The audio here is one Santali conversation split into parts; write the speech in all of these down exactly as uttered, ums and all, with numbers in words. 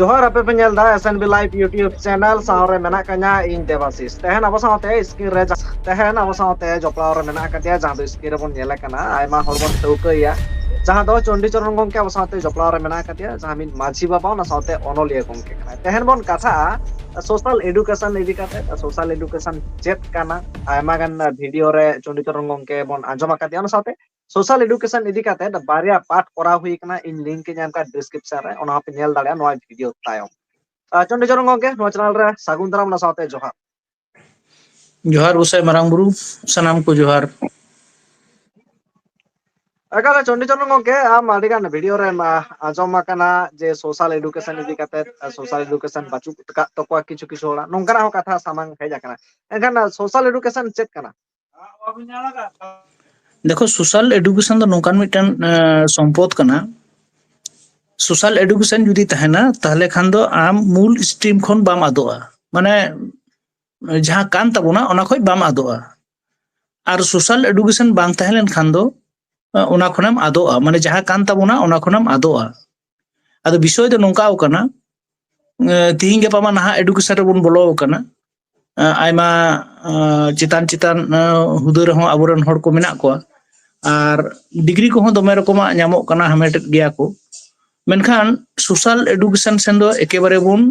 ᱡᱚᱦᱟᱨ, ᱟᱯᱮ ᱯᱮ ᱧᱮᱞ ᱮᱫᱟ S N B Live YouTube channel, ᱥᱟᱶ ᱨᱮ ᱢᱮᱱᱟᱜ ᱠᱟᱹᱧᱟ ᱤᱧ ᱫᱮᱵᱟᱥᱤᱥ᱾ ᱛᱮᱦᱮᱧ ᱟᱵᱚ ᱥᱟᱶᱛᱮ screen ᱨᱮ ᱡᱟ-, ᱛᱮᱦᱮᱧ ᱟᱵᱚ ᱥᱟᱶᱛᱮ ᱡᱚᱯᱲᱟᱣ ᱨᱮ ᱢᱮᱱᱟᱜ ᱟᱠᱟᱫᱮᱭᱟ, ᱡᱟᱦᱟᱸ ᱫᱚ screen ᱨᱮᱵᱚᱱ ᱧᱮᱞᱮ ᱠᱟᱱᱟ, ᱟᱭᱢᱟ ᱦᱚᱲ ᱵᱚᱱ ᱴᱷᱟᱹᱣᱠᱟᱹᱭᱟ, ᱡᱟᱦᱟᱸ ᱫᱚ ᱪᱚᱱᱰᱤᱪᱚᱨᱚᱱ ᱜᱚᱝᱠᱮ ᱟᱵᱚ ᱥᱟᱶᱛᱮ ᱡᱚᱯᱲᱟᱣ ᱨᱮ ᱢᱮᱱᱟᱜ ᱟᱠᱟᱫᱮᱭᱟ, ᱡᱟᱦᱟᱸ ᱢᱤᱫ ᱢᱟᱹᱡᱷᱤ ᱵᱟᱵᱟ, ᱚᱱᱟ ᱥᱟᱶᱛᱮ ᱚᱱᱚᱞᱤᱭᱟᱹ ᱜᱚᱝᱠᱮ ᱠᱟᱱᱟᱭ᱾ ᱛᱮᱦᱮᱧ ᱵᱚᱱ ᱠᱟᱛᱷᱟᱜᱼᱟ social education ᱤᱫᱤ ᱠᱟᱛᱮ, social education ᱪᱮᱫ ᱠᱟᱱᱟ? ᱟᱭᱢᱟ ᱜᱟᱱ video ᱨᱮ ᱪᱚᱱᱰᱤᱪᱚᱨᱚᱱ ᱜᱚᱝᱠᱮ ᱵᱚᱱ ᱟᱸᱡᱚᱢ ᱟᱠᱟᱫᱮᱭᱟ, ᱚᱱᱟ ᱥᱟᱶᱛᱮ social education ᱤᱫᱤ ᱠᱟᱛᱮ ᱵᱟᱨᱭᱟ part ᱠᱚᱨᱟᱣ ᱦᱩᱭ ᱠᱟᱱᱟ, ᱤᱧ link ᱤᱧ ᱮᱢ ᱠᱟᱜᱼᱟ description ᱨᱮ, ᱚᱱᱟ ᱦᱚᱸᱯᱮ ᱧᱮᱞ ᱫᱟᱲᱮᱭᱟᱜᱼᱟ ᱱᱚᱣᱟ video ᱛᱟᱭᱚᱢ᱾ ᱟᱨ ᱪᱚᱱᱰᱤᱪᱚᱨᱚᱱ ᱜᱚᱝᱠᱮ, ᱱᱚᱣᱟ channel ᱨᱮ ᱥᱟᱹᱜᱩᱱ ᱫᱟᱨᱟᱢ, ᱚᱱᱟ ᱥᱟᱶᱛᱮ ᱡᱚᱦᱟᱨ᱾ ᱡᱚᱦᱟᱨ ᱜᱚᱸᱥᱟᱭ ᱢᱟᱨᱟᱝ ᱵᱩᱨᱩ, ᱥᱟᱱᱟᱢ ᱠᱚ ᱡᱚᱦᱟᱨ᱾ ᱮᱠᱟᱞ ᱪᱚᱱᱰᱤᱪᱚᱨᱚᱱ ᱜᱚᱝᱠᱮ, ᱟᱢ ᱟᱹᱰᱤ ᱜᱟᱱ video ᱨᱮᱢ, ᱟ, ᱟᱸᱡᱚᱢ ᱟᱠᱟᱱᱟ ᱡᱮ social education ᱤᱫᱤ ᱠᱟᱛᱮ, ᱟ, social education ᱵᱟᱹᱪᱩᱜ ᱟᱠᱟᱫ ᱛᱟᱠᱚᱣᱟ ᱠᱤᱪᱷᱩ ᱠᱤᱪᱷᱩ ᱦᱚᱲᱟᱜ, ᱱᱚᱝᱠᱟᱱᱟᱜ ᱦᱚᱸ ᱠᱟᱛᱷᱟ ᱥᱟᱢᱟᱝ ᱦᱮᱡ ᱟᱠᱟᱱᱟ᱾ ᱮᱱᱠᱷᱟᱱ, ᱟ, social education ᱪᱮᱫ ᱠᱟᱱᱟ? ᱫᱮᱠᱷᱚ, social education ᱫᱚ ᱱᱚᱝᱠᱟᱱ ᱢᱤᱫᱴᱟᱝ, ᱮ, ᱥᱚᱢᱯᱚᱫ ᱠᱟᱱᱟ᱾ Social education ᱡᱩᱫᱤ ᱛᱟᱦᱮᱱᱟ, ᱛᱟᱦᱞᱮ ᱠᱷᱟᱱ ᱫᱚ ᱟᱢ ᱢᱩᱞ stream ᱠᱷᱚᱱ ᱵᱟᱢ ᱟᱫᱚᱜᱼᱟ, ᱢᱟᱱᱮ ᱡᱟᱦᱟᱸ ᱠᱟᱱ ᱛᱟᱵᱚᱱᱟ ᱚᱱᱟ ᱠᱷᱚᱱ ᱵᱟᱢ ᱟᱫᱚᱜᱼᱟ᱾ ᱟᱨ social education ᱵᱟᱝ ᱛᱟᱦᱮᱸ ᱞᱮᱱᱠᱷᱟᱱ ᱫᱚ, ᱮ, ᱚᱱᱟ ᱠᱷᱚᱱᱮᱢ ᱟᱫᱚᱜᱼᱟ, ᱢᱟᱱᱮ ᱡᱟᱦᱟᱸ ᱠᱟᱱ ᱛᱟᱵᱚᱱᱟ ᱚᱱᱟ ᱠᱷᱚᱱᱮᱢ ᱟᱫᱚᱜᱼᱟ᱾ ᱟᱫᱚ ᱵᱤᱥᱚᱭ ᱫᱚ ᱱᱚᱝᱠᱟ ᱠᱟᱱᱟ, ᱮ, ᱛᱤᱦᱤᱧ ᱜᱟᱯᱟ ᱢᱟ ᱱᱟᱦᱟᱜ education ᱨᱮᱵᱚᱱ ᱵᱚᱞᱚ ᱟᱠᱟᱱᱟ᱾ ᱮ, ᱟᱭᱢᱟ, ᱮ, ᱪᱮᱛᱟᱱ ᱪᱮᱛᱟᱱ, ᱮ, ᱦᱩᱫᱟᱹ ᱨᱮᱦᱚᱸ ᱟᱵᱚᱨᱮᱱ ᱦᱚᱲ ᱠᱚ ᱢᱮᱱᱟᱜ ᱠᱚᱣᱟ, ᱟᱨ degree ᱠᱚᱦᱚᱸ ᱫᱚᱢᱮ ᱨᱚᱠᱚᱢᱟᱜ ᱧᱟᱢᱚᱜ ᱠᱟᱱᱟ, ᱦᱟᱢᱮᱴᱮᱫ ᱜᱮᱭᱟ ᱠᱚ᱾ ᱢᱮᱱᱠᱷᱟᱱ social education ᱥᱮᱱ ᱫᱚ ᱮᱠᱮᱵᱟᱨᱮ ᱵᱚᱱ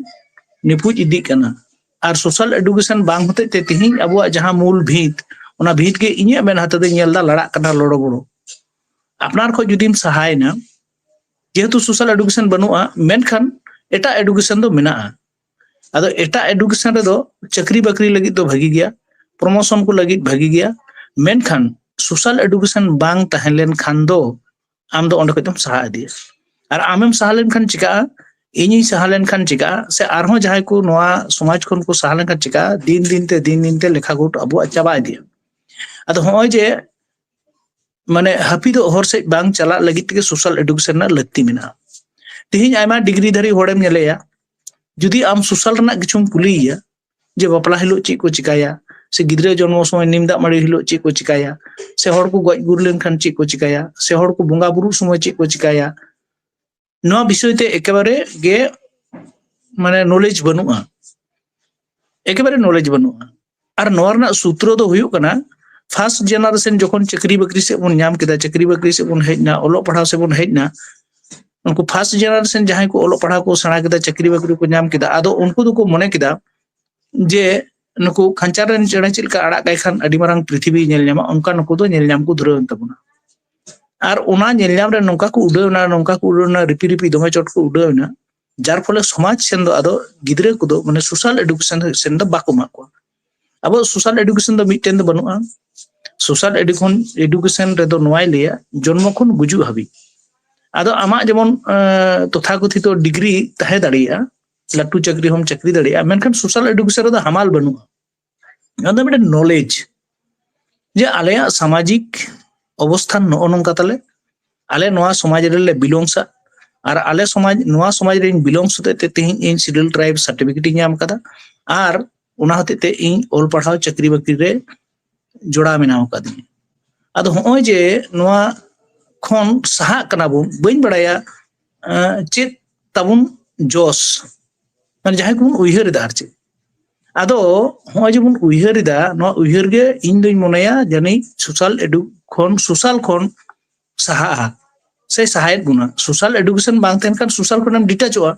ᱱᱤᱯᱩᱡ ᱤᱫᱤᱜ ᱠᱟᱱᱟ᱾ ᱟᱨ social education ᱵᱟᱝ ᱦᱚᱛᱮᱡ ᱛᱮ ᱛᱤᱦᱤᱧ ᱟᱵᱚᱣᱟᱜ ᱡᱟᱦᱟᱸ ᱢᱩᱞ ᱵᱷᱤᱛ, ᱚᱱᱟ ᱵᱷᱤᱛ ᱜᱮ ᱤᱧᱟᱹᱜ ᱢᱮᱫ ᱦᱟᱛᱮ ᱫᱚᱧ ᱧᱮᱞ ᱮᱫᱟ ᱞᱟᱲᱟᱜ ᱠᱟᱱᱟ ᱞᱚᱲᱚ ᱵᱚᱲᱚ᱾ ᱟᱯᱱᱟᱨ ᱠᱷᱚᱱ ᱡᱩᱫᱤᱢ ᱥᱟᱦᱟᱭᱮᱱᱟ, ᱡᱮᱦᱮᱛᱩ social education ᱵᱟᱹᱱᱩᱜᱼᱟ, ᱢᱮᱱᱠᱷᱟᱱ ᱮᱴᱟᱜ education ᱫᱚ ᱢᱮᱱᱟᱜᱼᱟ᱾ ᱟᱫᱚ ᱮᱴᱟᱜ education ᱨᱮᱫᱚ ᱪᱟᱹᱠᱨᱤ ᱵᱟᱹᱠᱨᱤ ᱞᱟᱹᱜᱤᱫ ᱫᱚ ᱵᱷᱟᱹᱜᱤ ᱜᱮᱭᱟ, promotion ᱠᱚ ᱞᱟᱹᱜᱤᱫ ᱵᱷᱟᱹᱜᱤ ᱜᱮᱭᱟ, ᱢᱮᱱᱠᱷᱟᱱ social education ᱵᱟᱝ ᱛᱟᱦᱮᱸ ᱞᱮᱱᱠᱷᱟᱱ ᱫᱚ ᱟᱢ ᱫᱚ ᱚᱸᱰᱮ ᱠᱷᱚᱱ ᱫᱚᱢ ᱥᱟᱦᱟ ᱤᱫᱤᱜᱼᱟ᱾ ᱟᱨ ᱟᱢᱮᱢ ᱥᱟᱦᱟ ᱞᱮᱱᱠᱷᱟᱱ ᱪᱤᱠᱟᱹᱜᱼᱟ? ᱤᱧᱤᱧ ᱥᱟᱦᱟ ᱞᱮᱱᱠᱷᱟᱱ ᱪᱤᱠᱟᱹᱜᱼᱟ? ᱥᱮ ᱟᱨᱦᱚᱸ ᱡᱟᱦᱟᱸᱭ ᱠᱚ ᱱᱚᱣᱟ ᱥᱚᱢᱟᱡᱽ ᱠᱷᱚᱱ ᱠᱚ ᱥᱟᱦᱟ ᱞᱮᱱᱠᱷᱟᱱ ᱪᱤᱠᱟᱹᱜᱼᱟ? ᱫᱤᱱ ᱫᱤᱱ ᱛᱮ, ᱫᱤᱱ ᱫᱤᱱ ᱛᱮ ᱞᱮᱠᱷᱟ ᱜᱩᱴ ᱟᱵᱚᱣᱟᱜ ᱪᱟᱵᱟ ᱤᱫᱤᱜᱼᱟ᱾ ᱟᱫᱚ ᱦᱚᱸᱜᱼᱚᱭ ᱡᱮ ᱢᱟᱱᱮ ᱦᱟᱹᱯᱤᱫᱚᱜ ᱦᱚᱨ ᱥᱮᱫ ᱵᱟᱝ ᱪᱟᱞᱟᱜ ᱞᱟᱹᱜᱤᱫ ᱛᱮᱜᱮ social education ᱨᱮᱱᱟᱜ ᱞᱟᱹᱠᱛᱤ ᱢᱮᱱᱟᱜᱼᱟ᱾ ᱛᱮᱦᱮᱧ ᱟᱭᱢᱟ degree ᱫᱷᱟᱹᱨᱤᱡ ᱦᱚᱲᱮᱢ ᱧᱮᱞᱮᱭᱟ, ᱡᱩᱫᱤ ᱟᱢ social ᱨᱮᱱᱟᱜ ᱠᱤᱪᱷᱩᱢ ᱠᱩᱞᱤᱭᱮᱭᱟ, ᱡᱮ ᱵᱟᱯᱞᱟ ᱦᱤᱞᱳᱜ ᱪᱮᱫ ᱠᱚ ᱪᱤᱠᱟᱹᱭᱟ, ᱥᱮ ᱜᱤᱫᱽᱨᱟᱹ ᱡᱚᱱᱢᱚ ᱥᱚᱢᱚᱭ ᱱᱤᱢ ᱫᱟᱜ ᱢᱟᱹᱲᱤ ᱦᱤᱞᱳᱜ ᱪᱮᱫ ᱠᱚ ᱪᱤᱠᱟᱹᱭᱟ, ᱥᱮ ᱦᱚᱲ ᱠᱚ ᱜᱚᱡ ᱜᱩᱨ ᱞᱮᱱᱠᱷᱟᱱ ᱪᱮᱫ ᱠᱚ ᱪᱤᱠᱟᱹᱭᱟ, ᱥᱮ ᱦᱚᱲ ᱠᱚ ᱵᱚᱸᱜᱟ ᱵᱩᱨᱩᱜ ᱥᱚᱢᱚᱭ ᱪᱮᱫ ᱠᱚ ᱪᱤᱠᱟᱹᱭᱟ, ᱱᱚᱣᱟ ᱵᱤᱥᱚᱭ ᱛᱮ ᱮᱠᱮᱵᱟᱨᱮ ᱜᱮ ᱢᱟᱱᱮ ᱱᱚᱞᱮᱡᱽ ᱵᱟᱹᱱᱩᱜᱼᱟ, ᱮᱠᱮᱵᱟᱨᱮ ᱱᱚᱞᱮᱡᱽ ᱵᱟᱹᱱᱩᱜᱼᱟ᱾ ᱟᱨ ᱱᱚᱣᱟ ᱨᱮᱱᱟᱜ ᱥᱩᱛᱨᱚ ᱫᱚ ᱦᱩᱭᱩᱜ ᱠᱟᱱᱟ, ᱯᱷᱟᱨᱥᱴ ᱡᱮᱱᱟᱨᱮᱥᱚᱱ ᱡᱚᱠᱷᱚᱱ ᱪᱟᱹᱠᱨᱤ ᱵᱟᱹᱠᱨᱤ ᱥᱮᱫ ᱵᱚᱱ ᱧᱟᱢ ᱠᱮᱫᱟ, ᱪᱟᱹᱠᱨᱤ ᱵᱟᱹᱠᱨᱤ ᱥᱮᱫ ᱵᱚᱱ ᱦᱮᱡ ᱮᱱᱟ, ᱚᱞᱚᱜ ᱯᱟᱲᱦᱟᱣ ᱥᱮᱫ ᱵᱚᱱ ᱦᱮᱡ ᱮᱱᱟ, ᱩᱱᱠᱩ ᱯᱷᱟᱨᱥᱴ ᱡᱮᱱᱟᱨᱮᱥᱚᱱ ᱡᱟᱦᱟᱸᱭ ᱠᱚ ᱚᱞᱚᱜ ᱯᱟᱲᱦᱟᱣ ᱠᱚ ᱥᱮᱬᱟ ᱠᱮᱫᱟ, ᱪᱟᱹᱠᱨᱤ ᱵᱟᱹᱠᱨᱤ ᱠᱚ ᱧᱟᱢ ᱠᱮᱫᱟ, ᱟᱫᱚ ᱩᱱᱠᱩ ᱫᱚᱠᱚ ᱢᱚᱱᱮ ᱠᱮᱫᱟ ᱡᱮ ᱱᱩᱠᱩ ᱠᱷᱟᱧᱪᱟ ᱨᱮᱱ ᱪᱮᱬᱮ ᱪᱮᱫ ᱞᱮᱠᱟ ᱟᱲᱟᱜ ᱠᱟᱭ ᱠᱷᱟᱱ ᱟᱹᱰᱤ ᱢᱟᱨᱟᱝ ᱯᱨᱤᱛᱷᱤᱵᱤ ᱧᱮᱞ ᱧᱟᱢᱟ, ᱚᱱᱠᱟ ᱱᱩᱠᱩ ᱫᱚ ᱧᱮᱞ ᱧᱟᱢ ᱠᱚ ᱫᱷᱩᱨᱟᱹᱣ ᱮᱱ ᱛᱟᱵᱚᱱᱟ᱾ ᱟᱨ ᱚᱱᱟ ᱧᱮᱞ ᱧᱟᱢ ᱨᱮ ᱱᱚᱝᱠᱟ ᱠᱚ ᱩᱰᱟᱹᱣ ᱮᱱᱟ, ᱱᱚᱝᱠᱟ ᱠᱚ ᱩᱰᱟᱹᱣ ᱮᱱᱟ, ᱨᱤᱯᱤ ᱨᱤᱯᱤ ᱫᱚᱢᱮ ᱪᱚᱴ ᱠᱚ ᱩᱰᱟᱹᱣ ᱮᱱᱟ, ᱡᱟᱨ ᱯᱷᱚᱞᱮ ᱥᱚᱢᱟᱡᱽ ᱥᱮᱱ ᱫᱚ ᱟᱫᱚ ᱜᱤᱫᱽᱨᱟᱹ ᱠᱚᱫᱚ ᱢᱟᱱᱮ ᱥᱳᱥᱟᱞ ᱮᱰᱩᱠᱮᱥᱚᱱ ᱥᱮᱱ ᱫᱚ ᱵᱟᱠᱚ ᱮᱢᱟ ᱠᱚᱣᱟ᱾ ᱟᱵᱚ ᱥᱳᱥᱟᱞ ᱮᱰᱩᱠᱮᱥᱚᱱ ᱫᱚ ᱢᱤᱫᱴᱮᱱ ᱫᱚ ᱵᱟᱹᱱᱩᱜᱼᱟ᱾ ᱥᱳᱥᱟᱞ ᱮᱰᱩᱠᱮᱥᱚᱱ ᱨᱮᱫᱚ ᱱᱚᱣᱟᱭ ᱞᱟᱹᱭᱟ, ᱡᱚᱱᱢᱚ ᱠᱷᱚᱱ ᱜᱩᱡᱩᱜ ᱦᱟᱹᱵᱤᱡ᱾ ᱟᱫᱚ ᱟᱢᱟᱜ ᱡᱮᱢᱚᱱ ᱛᱚᱛᱷᱟᱠᱚᱛᱷᱤᱛᱚ ᱰᱤᱜᱽᱨᱤ ᱛᱟᱦᱮᱸ ᱫᱟᱲᱮᱭᱟᱜᱼᱟ, ᱞᱟᱹᱴᱩ ᱪᱟᱹᱠᱨᱤ ᱦᱚᱸᱢ ᱪᱟᱹᱠᱨᱤ ᱫᱟᱲᱮᱭᱟᱜᱼᱟ, ᱢᱮᱱᱠᱷᱟᱱ ᱥᱳᱥᱟᱞ ᱮᱰᱩᱠᱮᱥᱚᱱ ᱨᱮᱫᱚ ᱦᱟᱢᱟᱞ ᱵᱟᱹᱱᱩᱜᱼᱟ᱾ ᱚᱱᱟ ᱫᱚ ᱢᱤᱫᱴᱮᱱ ᱱᱚᱞᱮᱡᱽ, ᱡᱮ ᱟᱞᱮᱭᱟᱜ ᱥᱟᱢᱟᱡᱤᱠ ᱚᱵᱚᱥᱛᱷᱟᱱ ᱱᱚᱜᱼᱚ ᱱᱚᱝᱠᱟ ᱛᱟᱞᱮ, ᱟᱞᱮ ᱱᱚᱣᱟ ᱥᱚᱢᱟᱡᱽ ᱨᱮᱞᱮ ᱵᱤᱞᱚᱝᱥᱟ, ᱟᱨ ᱟᱞᱮ ᱥᱚᱢᱟᱡᱽ, ᱱᱚᱣᱟ ᱥᱚᱢᱟᱡᱽ ᱨᱮᱧ ᱵᱤᱞᱚᱝᱥ ᱦᱚᱛᱮᱡ ᱛᱮ ᱛᱮᱦᱮᱧ ᱤᱧ ᱥᱤᱰᱤᱭᱩᱞ ᱴᱨᱟᱭᱤᱵᱽ ᱥᱟᱨᱴᱤᱯᱷᱤᱠᱮᱴ ᱤᱧ ᱧᱟᱢ ᱟᱠᱟᱫᱟ, ᱟᱨ ᱚᱱᱟ ᱦᱚᱛᱮᱡ ᱛᱮ ᱤᱧ ᱚᱞ ᱯᱟᱲᱦᱟᱣ ᱪᱟᱹᱠᱨᱤ ᱵᱟᱹᱠᱨᱤ ᱨᱮ ᱡᱚᱲᱟᱣ ᱢᱮᱱᱟᱜ ᱟᱠᱟᱫᱤᱧᱟ᱾ ᱟᱫᱚ ᱦᱚᱸᱜᱼᱚᱭ ᱡᱮ ᱱᱚᱣᱟ ᱠᱷᱚᱱ ᱥᱟᱦᱟᱜ ᱠᱟᱱᱟ ᱵᱚᱱ, ᱵᱟᱹᱧ ᱵᱟᱲᱟᱭᱟ ᱪᱮᱫ ᱛᱟᱵᱚᱱ ᱡᱚᱥ, ᱢᱟᱱᱮ ᱡᱟᱦᱟᱸᱭ ᱠᱚᱵᱚᱱ ᱩᱭᱦᱟᱹᱨ ᱮᱫᱟ ᱟᱨ ᱪᱮᱫ᱾ ᱟᱫᱚ ᱦᱚᱸᱜᱼᱚᱭ ᱡᱮᱵᱚᱱ ᱩᱭᱦᱟᱹᱨ ᱮᱫᱟ, ᱱᱚᱣᱟ ᱩᱭᱦᱟᱹᱨ ᱜᱮ ᱤᱧ ᱫᱚᱧ ᱢᱚᱱᱮᱭᱟ ᱡᱟᱹᱱᱤᱡ ᱥᱳᱥᱟᱞ ᱮᱰᱩ ᱠᱷᱚᱱ, ᱥᱳᱥᱟᱞ ᱠᱷᱚᱱ ᱥᱟᱦᱟᱜᱼᱟ, ᱥᱮ ᱥᱟᱦᱟᱭᱮᱫ ᱵᱚᱱᱟ᱾ ᱥᱳᱥᱟᱞ ᱮᱰᱩᱠᱮᱥᱚᱱ ᱵᱟᱝ ᱛᱟᱦᱮᱱ ᱠᱷᱟᱱ ᱥᱳᱥᱟᱞ ᱠᱷᱚᱱᱮᱢ ᱰᱤᱴᱟᱪᱚᱜᱼᱟ,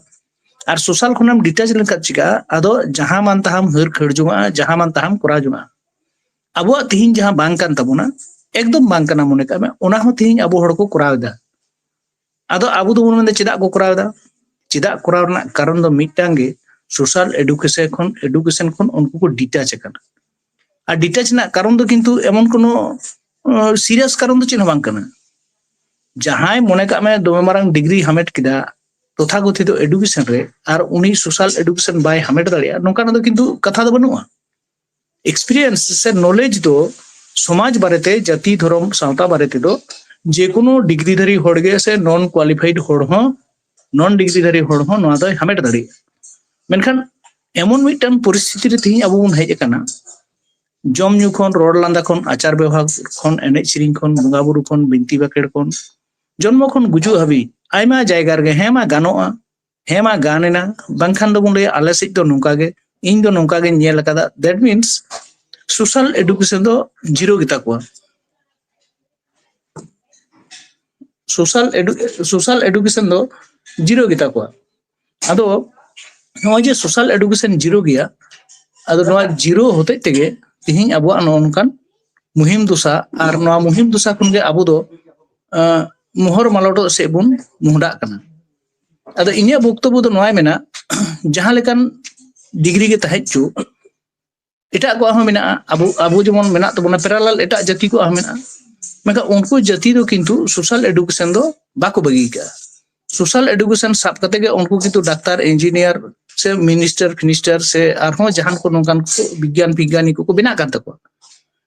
ᱟᱨ ᱥᱳᱥᱟᱞ ᱠᱷᱚᱱᱮᱢ ᱰᱤᱴᱟᱪ ᱞᱮᱱᱠᱷᱟᱱ ᱪᱤᱠᱟᱹᱜᱼᱟ? ᱟᱫᱚ ᱡᱟᱦᱟᱸ ᱢᱟᱱ ᱛᱟᱦᱟᱢ ᱦᱟᱹᱨ ᱠᱷᱟᱹᱲ ᱡᱚᱝᱟᱜᱼᱟ, ᱡᱟᱦᱟᱸ ᱢᱟᱱ ᱛᱟᱦᱟᱢ ᱠᱚᱨᱟᱣ ᱡᱚᱝᱟᱜᱼᱟ᱾ ᱟᱵᱚᱣᱟᱜ ᱛᱤᱦᱤᱧ ᱡᱟᱦᱟᱸ ᱵᱟᱝ ᱠᱟᱱ ᱛᱟᱵᱚᱱᱟ, ᱮᱠᱫᱚᱢ ᱵᱟᱝ ᱠᱟᱱᱟ ᱢᱚᱱᱮ ᱠᱟᱜ ᱢᱮ, ᱚᱱᱟ ᱦᱚᱸ ᱛᱤᱦᱤᱧ ᱟᱵᱚ ᱦᱚᱲ ᱠᱚ ᱠᱚᱨᱟᱣ ᱮᱫᱟ᱾ ᱟᱫᱚ ᱟᱵᱚ ᱫᱚᱵᱚᱱ ᱢᱮᱱᱫᱟ ᱪᱮᱫᱟᱜ ᱠᱚ ᱠᱚᱨᱟᱣ ᱮᱫᱟ? ᱪᱮᱫᱟᱜ ᱠᱚᱨᱟᱣ ᱨᱮᱱᱟᱜ ᱠᱟᱨᱚᱱ ᱫᱚ ᱢᱤᱫᱴᱟᱝ ᱜᱮ, ᱥᱳᱥᱟᱞ ᱮᱰᱩᱠᱮᱥᱚᱱ ᱠᱷᱚᱱ, ᱮᱰᱩᱠᱮᱥᱚᱱ ᱠᱷᱚᱱ ᱩᱱᱠᱩ ᱠᱚ ᱰᱤᱴᱟᱪ ᱟᱠᱟᱱᱟ᱾ ᱟᱨ ᱰᱤᱴᱟᱪ ᱨᱮᱱᱟᱜ ᱠᱟᱨᱚᱱ ᱫᱚ ᱠᱤᱱᱛᱩ ᱮᱢᱚᱱ ᱠᱳᱱᱳ ᱥᱤᱨᱤᱭᱟᱥ ᱠᱟᱨᱚᱱ ᱫᱚ ᱪᱮᱫ ᱦᱚᱸ ᱵᱟᱝ ᱠᱟᱱᱟ᱾ ᱡᱟᱦᱟᱸᱭ ᱢᱚᱱᱮ ᱠᱟᱜ ᱢᱮ ᱫᱚᱢᱮ ᱢᱟᱨᱟᱝ ᱰᱤᱜᱽᱨᱤ ᱦᱟᱢᱮᱴ ᱠᱮᱫᱟ ᱛᱚᱛᱷᱟᱠᱚᱛᱷᱤᱛ ᱮᱰᱩᱠᱮᱥᱚᱱ ᱨᱮ, ᱟᱨ ᱩᱱᱤ ᱥᱳᱥᱟᱞ ᱮᱰᱩᱠᱮᱥᱚᱱ ᱵᱟᱭ ᱦᱟᱢᱮᱴ ᱫᱟᱲᱮᱭᱟᱜᱼᱟ, ᱱᱚᱝᱠᱟᱱᱟᱜ ᱫᱚ ᱠᱤᱱᱛᱩ ᱠᱟᱛᱷᱟ ᱫᱚ ᱵᱟᱹᱱᱩᱜᱼᱟ᱾ ᱮᱠᱥᱯᱤᱨᱤᱭᱮᱱᱥ ᱥᱮ ᱱᱚᱞᱮᱡᱽ ᱫᱚ ᱥᱚᱢᱟᱡᱽ ᱵᱟᱨᱮᱛᱮ, ᱡᱟᱹᱛᱤ, ᱫᱷᱚᱨᱚᱢ, ᱥᱟᱶᱛᱟ ᱵᱟᱨᱮ ᱛᱮᱫᱚ ᱡᱮᱠᱳᱱᱳ ᱰᱤᱜᱽᱨᱤ ᱫᱷᱟᱨᱤ ᱦᱚᱲ ᱜᱮ ᱥᱮ ᱱᱚᱱ ᱠᱣᱟᱞᱤᱯᱷᱟᱭᱤᱰ ᱦᱚᱲ ᱦᱚᱸ, ᱱᱚᱱ ᱰᱤᱜᱽᱨᱤ ᱫᱷᱟᱨᱤ ᱦᱚᱲ ᱦᱚᱸ ᱱᱚᱣᱟ ᱫᱚᱭ ᱦᱟᱢᱮᱴ ᱫᱟᱲᱮᱭᱟᱜᱼᱟ᱾ ᱢᱮᱱᱠᱷᱟᱱ ᱮᱢᱚᱱ ᱢᱤᱫᱴᱟᱝ ᱯᱚᱨᱤᱥᱛᱷᱤᱛᱤ ᱨᱮ ᱛᱮᱦᱮᱧ ᱟᱵᱚ ᱵᱚᱱ ᱦᱮᱡ ᱟᱠᱟᱱᱟ, ᱡᱚᱢ ᱧᱩ ᱠᱷᱚᱱ, ᱨᱚᱲ ᱞᱟᱸᱫᱟ ᱠᱷᱚᱱ, ᱟᱪᱟᱨ ᱵᱮᱣᱦᱟᱨ ᱠᱷᱚᱱ, ᱮᱱᱮᱡ ᱥᱮᱨᱮᱧ ᱠᱷᱚᱱ, ᱵᱚᱸᱜᱟ ᱵᱩᱨᱩ ᱠᱷᱚᱱ, ᱵᱤᱱᱛᱤ ᱵᱟᱠᱷᱮᱲ ᱠᱷᱚᱱ, ᱡᱚᱱᱢᱚ ᱠᱷᱚᱱ ᱜᱩᱡᱩᱜ ᱦᱟᱹᱵᱤᱡ ᱟᱭᱢᱟ ᱡᱟᱭᱜᱟ ᱨᱮᱜᱮ ᱦᱮᱸ ᱢᱟ ᱜᱟᱱᱚᱜᱼᱟ, ᱦᱮᱸ ᱢᱟ ᱜᱟᱱ ᱮᱱᱟ, ᱵᱟᱝᱠᱷᱟᱱ ᱫᱚᱵᱚᱱ ᱞᱟᱹᱭᱟ ᱟᱞᱮ ᱥᱮᱫ ᱫᱚ ᱱᱚᱝᱠᱟ ᱜᱮ, ᱤᱧ ᱫᱚ ᱱᱚᱝᱠᱟ ᱜᱤᱧ ᱧᱮᱞ ᱟᱠᱟᱫᱟ᱾ That means social education ᱫᱚ ᱡᱤᱨᱳ ᱜᱮᱛᱟ ᱠᱚᱣᱟ᱾ social edu social education ᱫᱚ ᱡᱤᱨᱳ ᱜᱮᱛᱟ ᱠᱚᱣᱟ᱾ ᱟᱫᱚ ᱱᱚᱜᱼᱚᱭ ᱡᱮ social education ᱡᱤᱨᱳ ᱜᱮᱭᱟ, ᱟᱫᱚ ᱱᱚᱣᱟ ᱡᱤᱨᱳ ᱦᱚᱛᱮᱡ ᱛᱮᱜᱮ ᱛᱮᱦᱮᱧ ᱟᱵᱚᱣᱟᱜ ᱱᱚᱜᱼᱚ ᱱᱚᱝᱠᱟᱱ ᱢᱩᱦᱤᱢ ᱫᱚᱥᱟ, ᱟᱨ ᱱᱚᱣᱟ ᱢᱩᱦᱤᱢ ᱫᱚᱥᱟ ᱠᱷᱚᱱᱜᱮ ᱟᱵᱚ ᱫᱚ ᱟᱸ, ᱢᱚᱦᱚᱨ ᱢᱟᱞᱚᱴᱚᱜ ᱥᱮᱫ ᱵᱚᱱ ᱢᱚᱦᱰᱟᱜ ᱠᱟᱱᱟ᱾ ᱟᱫᱚ ᱤᱧᱟᱹᱜ ᱵᱚᱠᱛᱚᱵᱵᱚ ᱫᱚ ᱱᱚᱣᱟᱭ ᱢᱮᱱᱟ, ᱡᱟᱦᱟᱸ ᱞᱮᱠᱟᱱ ᱰᱤᱜᱽᱨᱤ ᱜᱮ ᱛᱟᱦᱮᱸ ᱦᱚᱪᱚ, ᱮᱴᱟᱜ ᱠᱚᱣᱟᱜ ᱦᱚᱸ ᱢᱮᱱᱟᱜᱼᱟ, ᱟᱵᱚ ᱟᱵᱚ ᱡᱮᱢᱚᱱ ᱢᱮᱱᱟᱜ ᱛᱟᱵᱚᱱᱟ, parallel ᱮᱴᱟᱜ ᱡᱟᱹᱛᱤ ᱠᱚᱣᱟᱜ ᱦᱚᱸ ᱢᱮᱱᱟᱜᱼᱟ᱾ ᱢᱮᱱᱠᱷᱟᱱ ᱩᱱᱠᱩ ᱡᱟᱹᱛᱤ ᱫᱚ ᱠᱤᱱᱛᱩ social education ᱫᱚ ᱵᱟᱠᱚ ᱵᱟᱹᱜᱤ ᱠᱟᱜᱼᱟ᱾ social education ᱥᱟᱵ ᱠᱟᱛᱮ ᱜᱮ ᱩᱱᱠᱩ ᱠᱤᱱᱛᱩ ᱰᱟᱠᱛᱟᱨ, ᱤᱧᱡᱤᱱᱤᱭᱟᱨ ᱥᱮ ᱢᱤᱱᱤᱥᱴᱟᱨ ᱯᱷᱤᱱᱤᱥᱴᱟᱨ ᱥᱮ ᱟᱨᱦᱚᱸ ᱡᱟᱦᱟᱱ ᱠᱚ ᱱᱚᱝᱠᱟᱱ ᱠᱚ ᱵᱤᱜᱽᱜᱟᱱ ᱯᱷᱤᱜᱽᱜᱟᱱᱤ ᱠᱚᱠᱚ ᱵᱮᱱᱟᱜ ᱠᱟᱱ ᱛᱟᱠᱚᱣᱟ᱾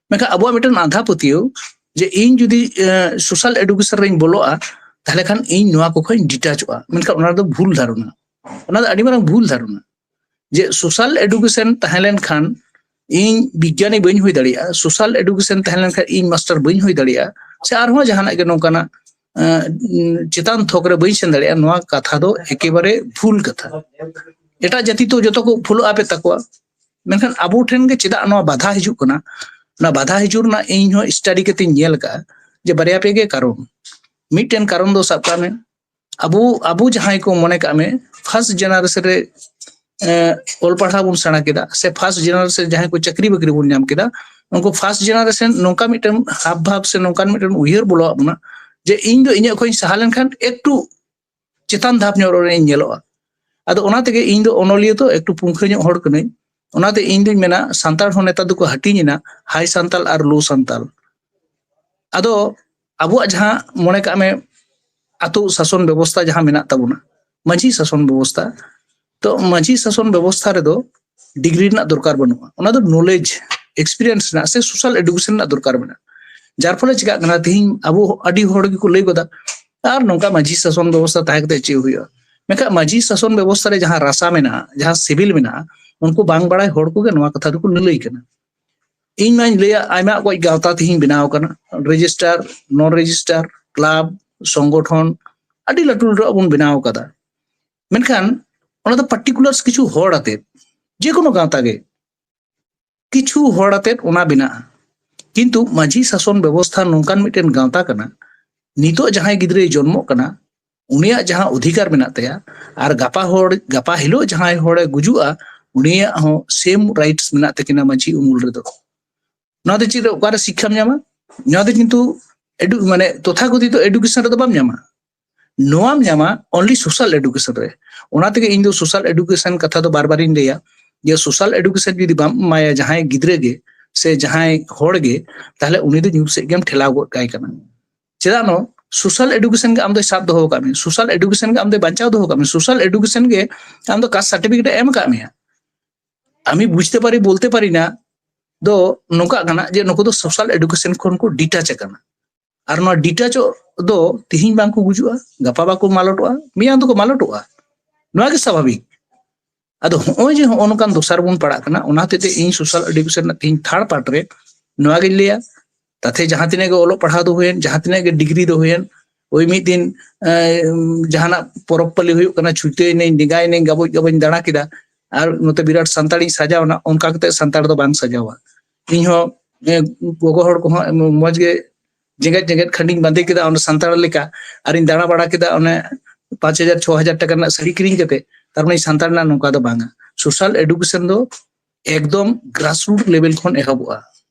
ᱢᱮᱱᱠᱷᱟᱱ ᱟᱵᱚᱣᱟᱜ ᱢᱤᱫᱴᱮᱱ ᱟᱸᱫᱷᱟ ᱯᱟᱹᱛᱭᱟᱹᱣ ᱡᱮ ᱤᱧ ᱡᱩᱫᱤ social education ᱨᱤᱧ ᱵᱚᱞᱚᱜᱼᱟ, ᱛᱟᱦᱚᱞᱮ ᱠᱷᱟᱱ ᱤᱧ ᱱᱚᱣᱟ ᱠᱚ ᱠᱷᱚᱱ ᱰᱤᱴᱟᱪᱚᱜᱼᱟ᱾ ᱢᱮᱱᱠᱷᱟᱱ ᱚᱱᱟ ᱫᱚ ᱵᱷᱩᱞ ᱫᱷᱟᱨᱚᱱᱟ᱾ ᱚᱱᱟ ᱫᱚ ᱟᱹᱰᱤ ᱢᱟᱨᱟᱝ ᱵᱷᱩᱞ ᱫᱷᱟᱨᱚᱱᱟ᱾ ᱡᱮ social education ᱛᱟᱦᱮᱸ ᱞᱮᱱᱠᱷᱟᱱ ᱤᱧ ᱵᱤᱜᱽᱜᱟᱱᱤ ᱵᱟᱹᱧ ᱦᱩᱭ ᱫᱟᱲᱮᱭᱟᱜᱼᱟ, social education ᱛᱟᱦᱮᱸ ᱞᱮᱱᱠᱷᱟᱱ ᱤᱧ ᱢᱟᱥᱴᱟᱨ ᱵᱟᱹᱧ ᱦᱩᱭ ᱫᱟᱲᱮᱭᱟᱜᱼᱟ, ᱥᱮ ᱟᱨᱦᱚᱸ ᱡᱟᱦᱟᱱᱟᱜ ᱜᱮ ᱱᱚᱝᱠᱟᱱᱟᱜ ᱟᱸ, ᱪᱮᱛᱟᱱ ᱛᱷᱚᱠ ᱨᱮ ᱵᱟᱹᱧ ᱥᱮᱱ ᱫᱟᱲᱮᱭᱟᱜᱼᱟ, ᱱᱚᱣᱟ ᱠᱟᱛᱷᱟ ᱫᱚ ᱮᱠᱮᱵᱟᱨᱮ ᱵᱷᱩᱞ ᱠᱟᱛᱷᱟ᱾ ᱮᱴᱟᱜ ᱡᱟᱹᱛᱤ ᱛᱚ ᱡᱚᱛᱚ ᱠᱚ ᱯᱷᱩᱞᱚ ᱟᱯᱮ ᱛᱟᱠᱚᱣᱟ, ᱢᱮᱱᱠᱷᱟᱱ ᱟᱵᱚ ᱴᱷᱮᱱ ᱜᱮ ᱪᱮᱫᱟᱜ ᱱᱚᱣᱟ ᱵᱟᱫᱷᱟ ᱦᱤᱡᱩᱜ ᱠᱟᱱᱟ? ᱚᱱᱟ ᱵᱟᱫᱷᱟ ᱦᱤᱡᱩᱜ ᱨᱮᱱᱟᱜ ᱤᱧ ᱦᱚᱸ ᱥᱴᱟᱰᱤ ᱠᱟᱛᱮᱧ ᱧᱮᱞ ᱟᱠᱟᱫᱼᱟ ᱡᱮ ᱵᱟᱨᱭᱟ ᱯᱮ ᱜᱮ ᱠᱟᱨᱚᱱ᱾ ᱢᱤᱫᱴᱮᱱ ᱠᱟᱨᱚᱱ ᱫᱚ ᱥᱟᱵ ᱠᱟᱜ ᱢᱮ, ᱟᱵᱚ ᱟᱵᱚ ᱡᱟᱦᱟᱸᱭ ᱠᱚ ᱢᱚᱱᱮ ᱠᱟᱜ ᱢᱮ ᱯᱷᱟᱨᱥᱴ ᱡᱮᱱᱟᱨᱮᱥᱚᱱ ᱨᱮ ᱮᱸ, ᱚᱞ ᱯᱟᱲᱦᱟᱣ ᱵᱚᱱ ᱥᱮᱬᱟ ᱠᱮᱫᱟ, ᱥᱮ ᱯᱷᱟᱨᱥᱴ ᱡᱮᱱᱟᱨᱮᱥᱚᱱ ᱡᱟᱦᱟᱸᱭ ᱠᱚ ᱪᱟᱹᱠᱨᱤ ᱵᱟᱹᱠᱨᱤ ᱵᱚᱱ ᱧᱟᱢ ᱠᱮᱫᱟ, ᱩᱱᱠᱩ ᱯᱷᱟᱨᱥᱴ ᱡᱮᱱᱟᱨᱮᱥᱚᱱ ᱱᱚᱝᱠᱟ ᱢᱤᱫᱴᱮᱱ ᱦᱟᱵ ᱵᱷᱟᱵ ᱥᱮ ᱱᱚᱝᱠᱟᱱ ᱢᱤᱫᱴᱮᱱ ᱩᱭᱦᱟᱹᱨ ᱵᱚᱞᱚᱣᱟᱜ ᱵᱚᱱᱟ ᱡᱮ ᱤᱧ ᱫᱚ ᱤᱧᱟᱹᱜ ᱠᱷᱚᱱ ᱤᱧ ᱥᱟᱦᱟ ᱞᱮᱱᱠᱷᱟᱱ ᱮᱠᱴᱩ ᱪᱮᱛᱟᱱ ᱫᱷᱟᱯ ᱧᱚᱜ ᱨᱮᱧ ᱧᱮᱞᱚᱜᱼᱟ᱾ ᱟᱫᱚ ᱚᱱᱟ ᱛᱮᱜᱮ ᱤᱧ ᱫᱚ ᱚᱱᱚᱞᱤᱭᱟᱹ ᱫᱚ ᱮᱠᱴᱩ ᱯᱩᱝᱠᱷᱟᱹ ᱧᱚᱜ ᱦᱚᱲ ᱠᱟᱹᱱᱟᱹᱧ᱾ ᱚᱱᱟᱛᱮ ᱤᱧ ᱫᱩᱧ ᱢᱮᱱᱟ, ᱥᱟᱱᱛᱟᱲ ᱦᱚᱸ ᱱᱮᱛᱟᱨ ᱫᱚᱠᱚ ᱦᱟᱹᱴᱤᱧ ᱮᱱᱟ, ᱦᱟᱭ ᱥᱟᱱᱛᱟᱲ ᱟᱨ ᱞᱳ ᱥᱟᱱᱛᱟᱲ᱾ ᱟᱫᱚ ᱟᱵᱚᱣᱟᱜ ᱡᱟᱦᱟᱸ, ᱢᱚᱱᱮ ᱠᱟᱜ ᱢᱮ, ᱟᱛᱳ ᱥᱟᱥᱚᱱ ᱵᱮᱵᱚᱥᱛᱷᱟ ᱡᱟᱦᱟᱸ ᱢᱮᱱᱟᱜ ᱛᱟᱵᱚᱱᱟ, ᱢᱟᱹᱡᱷᱤ ᱥᱟᱥᱚᱱ ᱵᱮᱵᱚᱥᱛᱷᱟ, ᱛᱚ ᱢᱟᱹᱡᱷᱤ ᱥᱟᱥᱚᱱ ᱵᱮᱵᱚᱥᱛᱷᱟ ᱨᱮᱫᱚ ᱰᱤᱜᱽᱨᱤ ᱨᱮᱱᱟᱜ ᱫᱚᱨᱠᱟᱨ ᱵᱟᱹᱱᱩᱜᱼᱟ, ᱚᱱᱟ ᱫᱚ ᱱᱚᱞᱮᱡᱽ, ᱮᱠᱥᱯᱤᱨᱤᱭᱮᱱᱥ ᱨᱮᱱᱟᱜ ᱥᱮ ᱥᱳᱥᱟᱞ ᱮᱰᱩᱠᱮᱥᱚᱱ ᱨᱮᱱᱟᱜ ᱫᱚᱨᱠᱟᱨ ᱢᱮᱱᱟᱜᱼᱟ᱾ ᱡᱟᱨ ᱯᱷᱚᱞᱮ ᱪᱤᱠᱟᱜ ᱠᱟᱱᱟ, ᱛᱮᱦᱤᱧ ᱟᱵᱚ ᱟᱹᱰᱤ ᱦᱚᱲ ᱜᱮᱠᱚ ᱞᱟᱹᱭ ᱜᱚᱫᱟ, "ᱟᱨ ᱱᱚᱝᱠᱟ ᱢᱟᱹᱡᱷᱤ ᱥᱟᱥᱚᱱ ᱵᱮᱵᱚᱥᱛᱷᱟ ᱛᱟᱦᱮᱸ ᱠᱟᱛᱮ ᱪᱮᱫ ᱦᱩᱭᱩᱜᱼᱟ?" ᱢᱮᱱᱠᱷᱟᱱ ᱢᱟᱹᱡᱷᱤ ᱥᱟᱥᱚᱱ ᱵᱮᱵᱚᱥᱛᱷᱟ ᱨᱮ ᱡᱟᱦᱟᱸ ᱨᱟᱥᱟ ᱢᱮᱱᱟᱜᱼᱟ, ᱡᱟᱦᱟᱸ ᱥᱤᱵᱤᱞ ᱢᱮᱱᱟᱜᱼᱟ, ᱩᱱᱠᱩ ᱵᱟᱝ ᱵᱟᱲᱟᱭ ᱦᱚᱲ ᱠᱚᱜᱮ ᱱᱚᱣᱟ ᱠᱟᱛᱷᱟ ᱫᱚᱠᱚ ᱞᱟᱹᱞᱟᱹᱭ ᱠᱟᱱᱟ᱾ ᱤᱧ ᱢᱟᱧ ᱞᱟᱹᱭᱟ, ᱟᱭᱢᱟ ᱚᱠᱚᱡ ᱜᱟᱶᱛᱟ ᱛᱮᱦᱤᱧ ᱵᱮᱱᱟᱣ ᱟᱠᱟᱱᱟ, ᱨᱮᱡᱤᱥᱴᱟᱨ, ᱱᱚᱱ ᱨᱮᱡᱤᱥᱴᱟᱨ, ᱠᱞᱟᱵᱽ, ᱥᱚᱝᱜᱚᱴᱷᱚᱱ, ᱟᱹᱰᱤ ᱞᱟᱹᱴᱩ ᱞᱟᱹᱴᱩᱣᱟᱜ ᱵᱚᱱ ᱵᱮᱱᱟᱣ ᱟᱠᱟᱫᱟ᱾ ᱢᱮᱱᱠᱷᱟᱱ ᱚᱱᱟ ᱫᱚ ᱯᱟᱨᱴᱤᱠᱩᱞᱟᱨ ᱠᱤᱪᱷᱩ ᱦᱚᱲ ᱟᱛᱮᱫ, ᱡᱮᱠᱳᱱᱳ ᱜᱟᱶᱛᱟ ᱜᱮ ᱠᱤᱪᱷᱩ ᱦᱚᱲ ᱟᱛᱮᱫ ᱚᱱᱟ ᱵᱮᱱᱟᱜᱼᱟ᱾ ᱠᱤᱱᱛᱩ ᱢᱟᱹᱡᱷᱤ ᱥᱟᱥᱚᱱ ᱵᱮᱵᱚᱥᱛᱷᱟ ᱱᱚᱝᱠᱟᱱ ᱢᱤᱫᱴᱮᱱ ᱜᱟᱶᱛᱟ ᱠᱟᱱᱟ, ᱱᱤᱛᱚᱜ ᱡᱟᱦᱟᱸᱭ ᱜᱤᱫᱽᱨᱟᱹᱭ ᱡᱚᱱᱢᱚᱜ ᱠᱟᱱᱟ, ᱩᱱᱤᱭᱟᱜ ᱡᱟᱦᱟᱸ ᱚᱫᱷᱤᱠᱟᱨ ᱢᱮᱱᱟᱜ ᱛᱟᱭᱟ, ᱟᱨ ᱜᱟᱯᱟ ᱦᱚᱲ, ᱜᱟᱯᱟ ᱦᱤᱞᱳᱜ ᱡᱟᱦᱟᱸᱭ ᱦᱚᱲᱮ ᱜᱩᱡᱩᱜᱼᱟ, ᱩᱱᱤᱭᱟᱜ ᱦᱚᱸ ᱥᱮᱢ ᱨᱟᱭᱤᱴᱥ ᱢᱮᱱᱟᱜ ᱛᱟᱹᱠᱤᱱᱟ ᱢᱟᱹᱡᱷᱤ ᱩᱢᱩᱞ ᱨᱮᱫᱚ᱾ ᱱᱚᱣᱟ ᱫᱚ ᱪᱮᱫ ᱨᱮ, ᱚᱠᱟᱨᱮ ᱥᱤᱠᱠᱷᱟᱢ ᱧᱟᱢᱟ? ᱱᱚᱣᱟ ᱫᱚ ᱠᱤᱱᱛᱩ ᱮᱰᱩ-, ᱢᱟᱱᱮ ᱛᱚᱛᱷᱟᱠᱚᱛᱷᱤᱛᱚ ᱮᱰᱩᱠᱮᱥᱚᱱ ᱨᱮᱫᱚ ᱵᱟᱢ ᱧᱟᱢᱟ᱾ ᱱᱚᱣᱟᱢ ᱧᱟᱢᱟ only social education ᱨᱮ᱾ ᱚᱱᱟ ᱛᱮᱜᱮ ᱤᱧ ᱫᱚ social education ᱠᱟᱛᱷᱟ ᱫᱚ ᱵᱟᱨ ᱵᱟᱨᱤᱧ ᱞᱟᱹᱭᱟ, ᱡᱮ social education ᱡᱩᱫᱤ ᱵᱟᱢ ᱮᱢᱟᱭᱟ ᱡᱟᱦᱟᱸᱭ ᱜᱤᱫᱽᱨᱟᱹ ᱜᱮ ᱥᱮ ᱡᱟᱦᱟᱸᱭ ᱦᱚᱲ ᱜᱮ, ᱛᱟᱦᱞᱮ ᱩᱱᱤ ᱫᱚ ᱧᱩᱛ ᱥᱮᱫ ᱜᱮᱢ ᱴᱷᱮᱞᱟᱣ ᱜᱚᱫ ᱠᱟᱭ ᱠᱟᱱᱟ᱾ ᱪᱮᱫᱟᱜ ᱱᱚ social education ᱜᱮ ᱟᱢ ᱫᱚᱭ ᱥᱟᱵ ᱫᱚᱦᱚ ᱟᱠᱟᱫ ᱢᱮᱭᱟ, social education ᱜᱮ ᱟᱢ ᱫᱚᱭ ᱵᱟᱧᱪᱟᱣ ᱫᱚᱦᱚ ᱟᱠᱟᱫ ᱢᱮᱭᱟ, social education ᱜᱮ ᱟᱢ ᱫᱚ ᱠᱟᱥᱴ ᱥᱟᱨᱴᱤᱯᱷᱤᱠᱮᱴ ᱮ ᱮᱢ ᱟᱠᱟᱫ ᱢᱮᱭᱟ᱾ আমি বুঝতে পারি বলতে পারি না ᱫᱚ ᱱᱚᱝᱠᱟᱜ ᱠᱟᱱᱟ ᱡᱮ ᱱᱩᱠᱩ ᱫᱚ social education ᱠᱷᱚᱱ ᱠᱚ detach ᱟᱠᱟᱱᱟ᱾ ᱟᱨ ᱱᱚᱣᱟ detachᱚᱜ ᱫᱚ ᱛᱤᱦᱤᱧ ᱵᱟᱝ ᱠᱚ ᱜᱩᱡᱩᱜᱼᱟ, ᱜᱟᱯᱟ ᱵᱟᱠᱚ ᱢᱟᱞᱚᱴᱚᱜᱼᱟ, ᱢᱮᱭᱟᱝ ᱫᱚᱠᱚ ᱢᱟᱞᱚᱴᱚᱜᱼᱟ᱾ ᱱᱚᱣᱟ ᱜᱮ ᱥᱟᱵᱷᱟᱵᱤᱠ᱾ ᱟᱫᱚ ᱦᱚᱸᱜᱼᱚᱭ ᱡᱮ ᱦᱚᱸᱜᱼᱚ ᱱᱚᱝᱠᱟᱱ ᱫᱚᱥᱟᱨ ᱵᱚᱱ ᱯᱟᱲᱟᱜ ᱠᱟᱱᱟ, ᱚᱱᱟ ᱦᱚᱛᱮᱡ ᱛᱮ ᱤᱧ social education ᱨᱮᱱᱟᱜ ᱛᱤᱦᱤᱧ third part ᱨᱮ ᱱᱚᱣᱟ ᱜᱤᱧ ᱞᱟᱹᱭᱟ, ᱛᱟᱛᱮ ᱡᱟᱦᱟᱸ ᱛᱤᱱᱟᱹᱜ ᱜᱮ ᱚᱞᱚᱜ ᱯᱟᱲᱦᱟᱣ ᱫᱚ ᱦᱩᱭᱮᱱ, ᱡᱟᱦᱟᱸ ᱛᱤᱱᱟᱹᱜ ᱜᱮ ᱰᱤᱜᱽᱨᱤ ᱫᱚ ᱦᱩᱭᱮᱱ, ᱳᱭ ᱢᱤᱫ ᱫᱤᱱ, ᱮᱸ, ᱡᱟᱦᱟᱱᱟᱜ ᱯᱚᱨᱚᱵᱽ ᱯᱟᱹᱞᱤ ᱦᱩᱭᱩᱜ ᱠᱟᱱᱟ, ᱪᱷᱩᱴᱟᱹᱭ ᱱᱟᱹᱧ, ᱰᱮᱸᱜᱟᱭ ᱱᱟᱹᱧ, ᱜᱟᱵᱚᱡ ᱜᱟᱵᱚᱧ ᱫᱟᱬᱟ ᱠᱮᱫᱟ, ᱟᱨ ᱱᱚᱛᱮ ᱵᱤᱨᱟᱴ ᱥᱟᱱᱛᱟᱲᱤᱧ ᱥᱟᱡᱟᱣ ᱮᱱᱟ, ᱚᱱᱠᱟ ᱠᱟᱛᱮ ᱥᱟᱱᱛᱟᱲ ᱫᱚ ᱵᱟᱝ ᱥᱟᱡᱟᱣᱟ᱾ ᱤᱧᱦᱚᱸ, ᱮᱸ, ᱜᱚᱜᱚ ᱦᱚᱲ ᱠᱚᱦᱚᱸ ᱢᱚᱡᱽ ᱜᱮ ᱡᱮᱜᱮᱫ ᱡᱮᱜᱮᱫ ᱠᱷᱟᱸᱰᱤᱧ ᱵᱟᱸᱫᱮ ᱠᱮᱫᱟ ᱚᱸᱰᱮ ᱥᱟᱱᱛᱟᱲ ᱞᱮᱠᱟ, ᱟᱨᱤᱧ ᱫᱟᱬᱟ ᱵᱟᱲᱟ ᱠᱮᱫᱟ, ᱚᱱᱮ ᱯᱟᱸᱪ ᱦᱟᱡᱟᱨ ᱪᱷᱚ ᱦᱟᱡᱟᱨ ᱴᱟᱠᱟ ᱨᱮᱱᱟᱜ ᱥᱟᱹᱲᱤ ᱠᱤᱨᱤᱧ ᱠᱟᱛᱮ, ᱛᱟᱨ ᱢᱟᱱᱮ ᱥᱟᱱᱛᱟᱲ ᱨᱮᱱᱟᱜ ᱱᱚᱝᱠᱟ ᱫᱚ ᱵᱟᱝᱟ᱾ social education ᱫᱚ ᱮᱠᱫᱚᱢ grassroot level ᱠᱷᱚᱱ ᱮᱦᱚᱵᱚᱜᱼᱟ᱾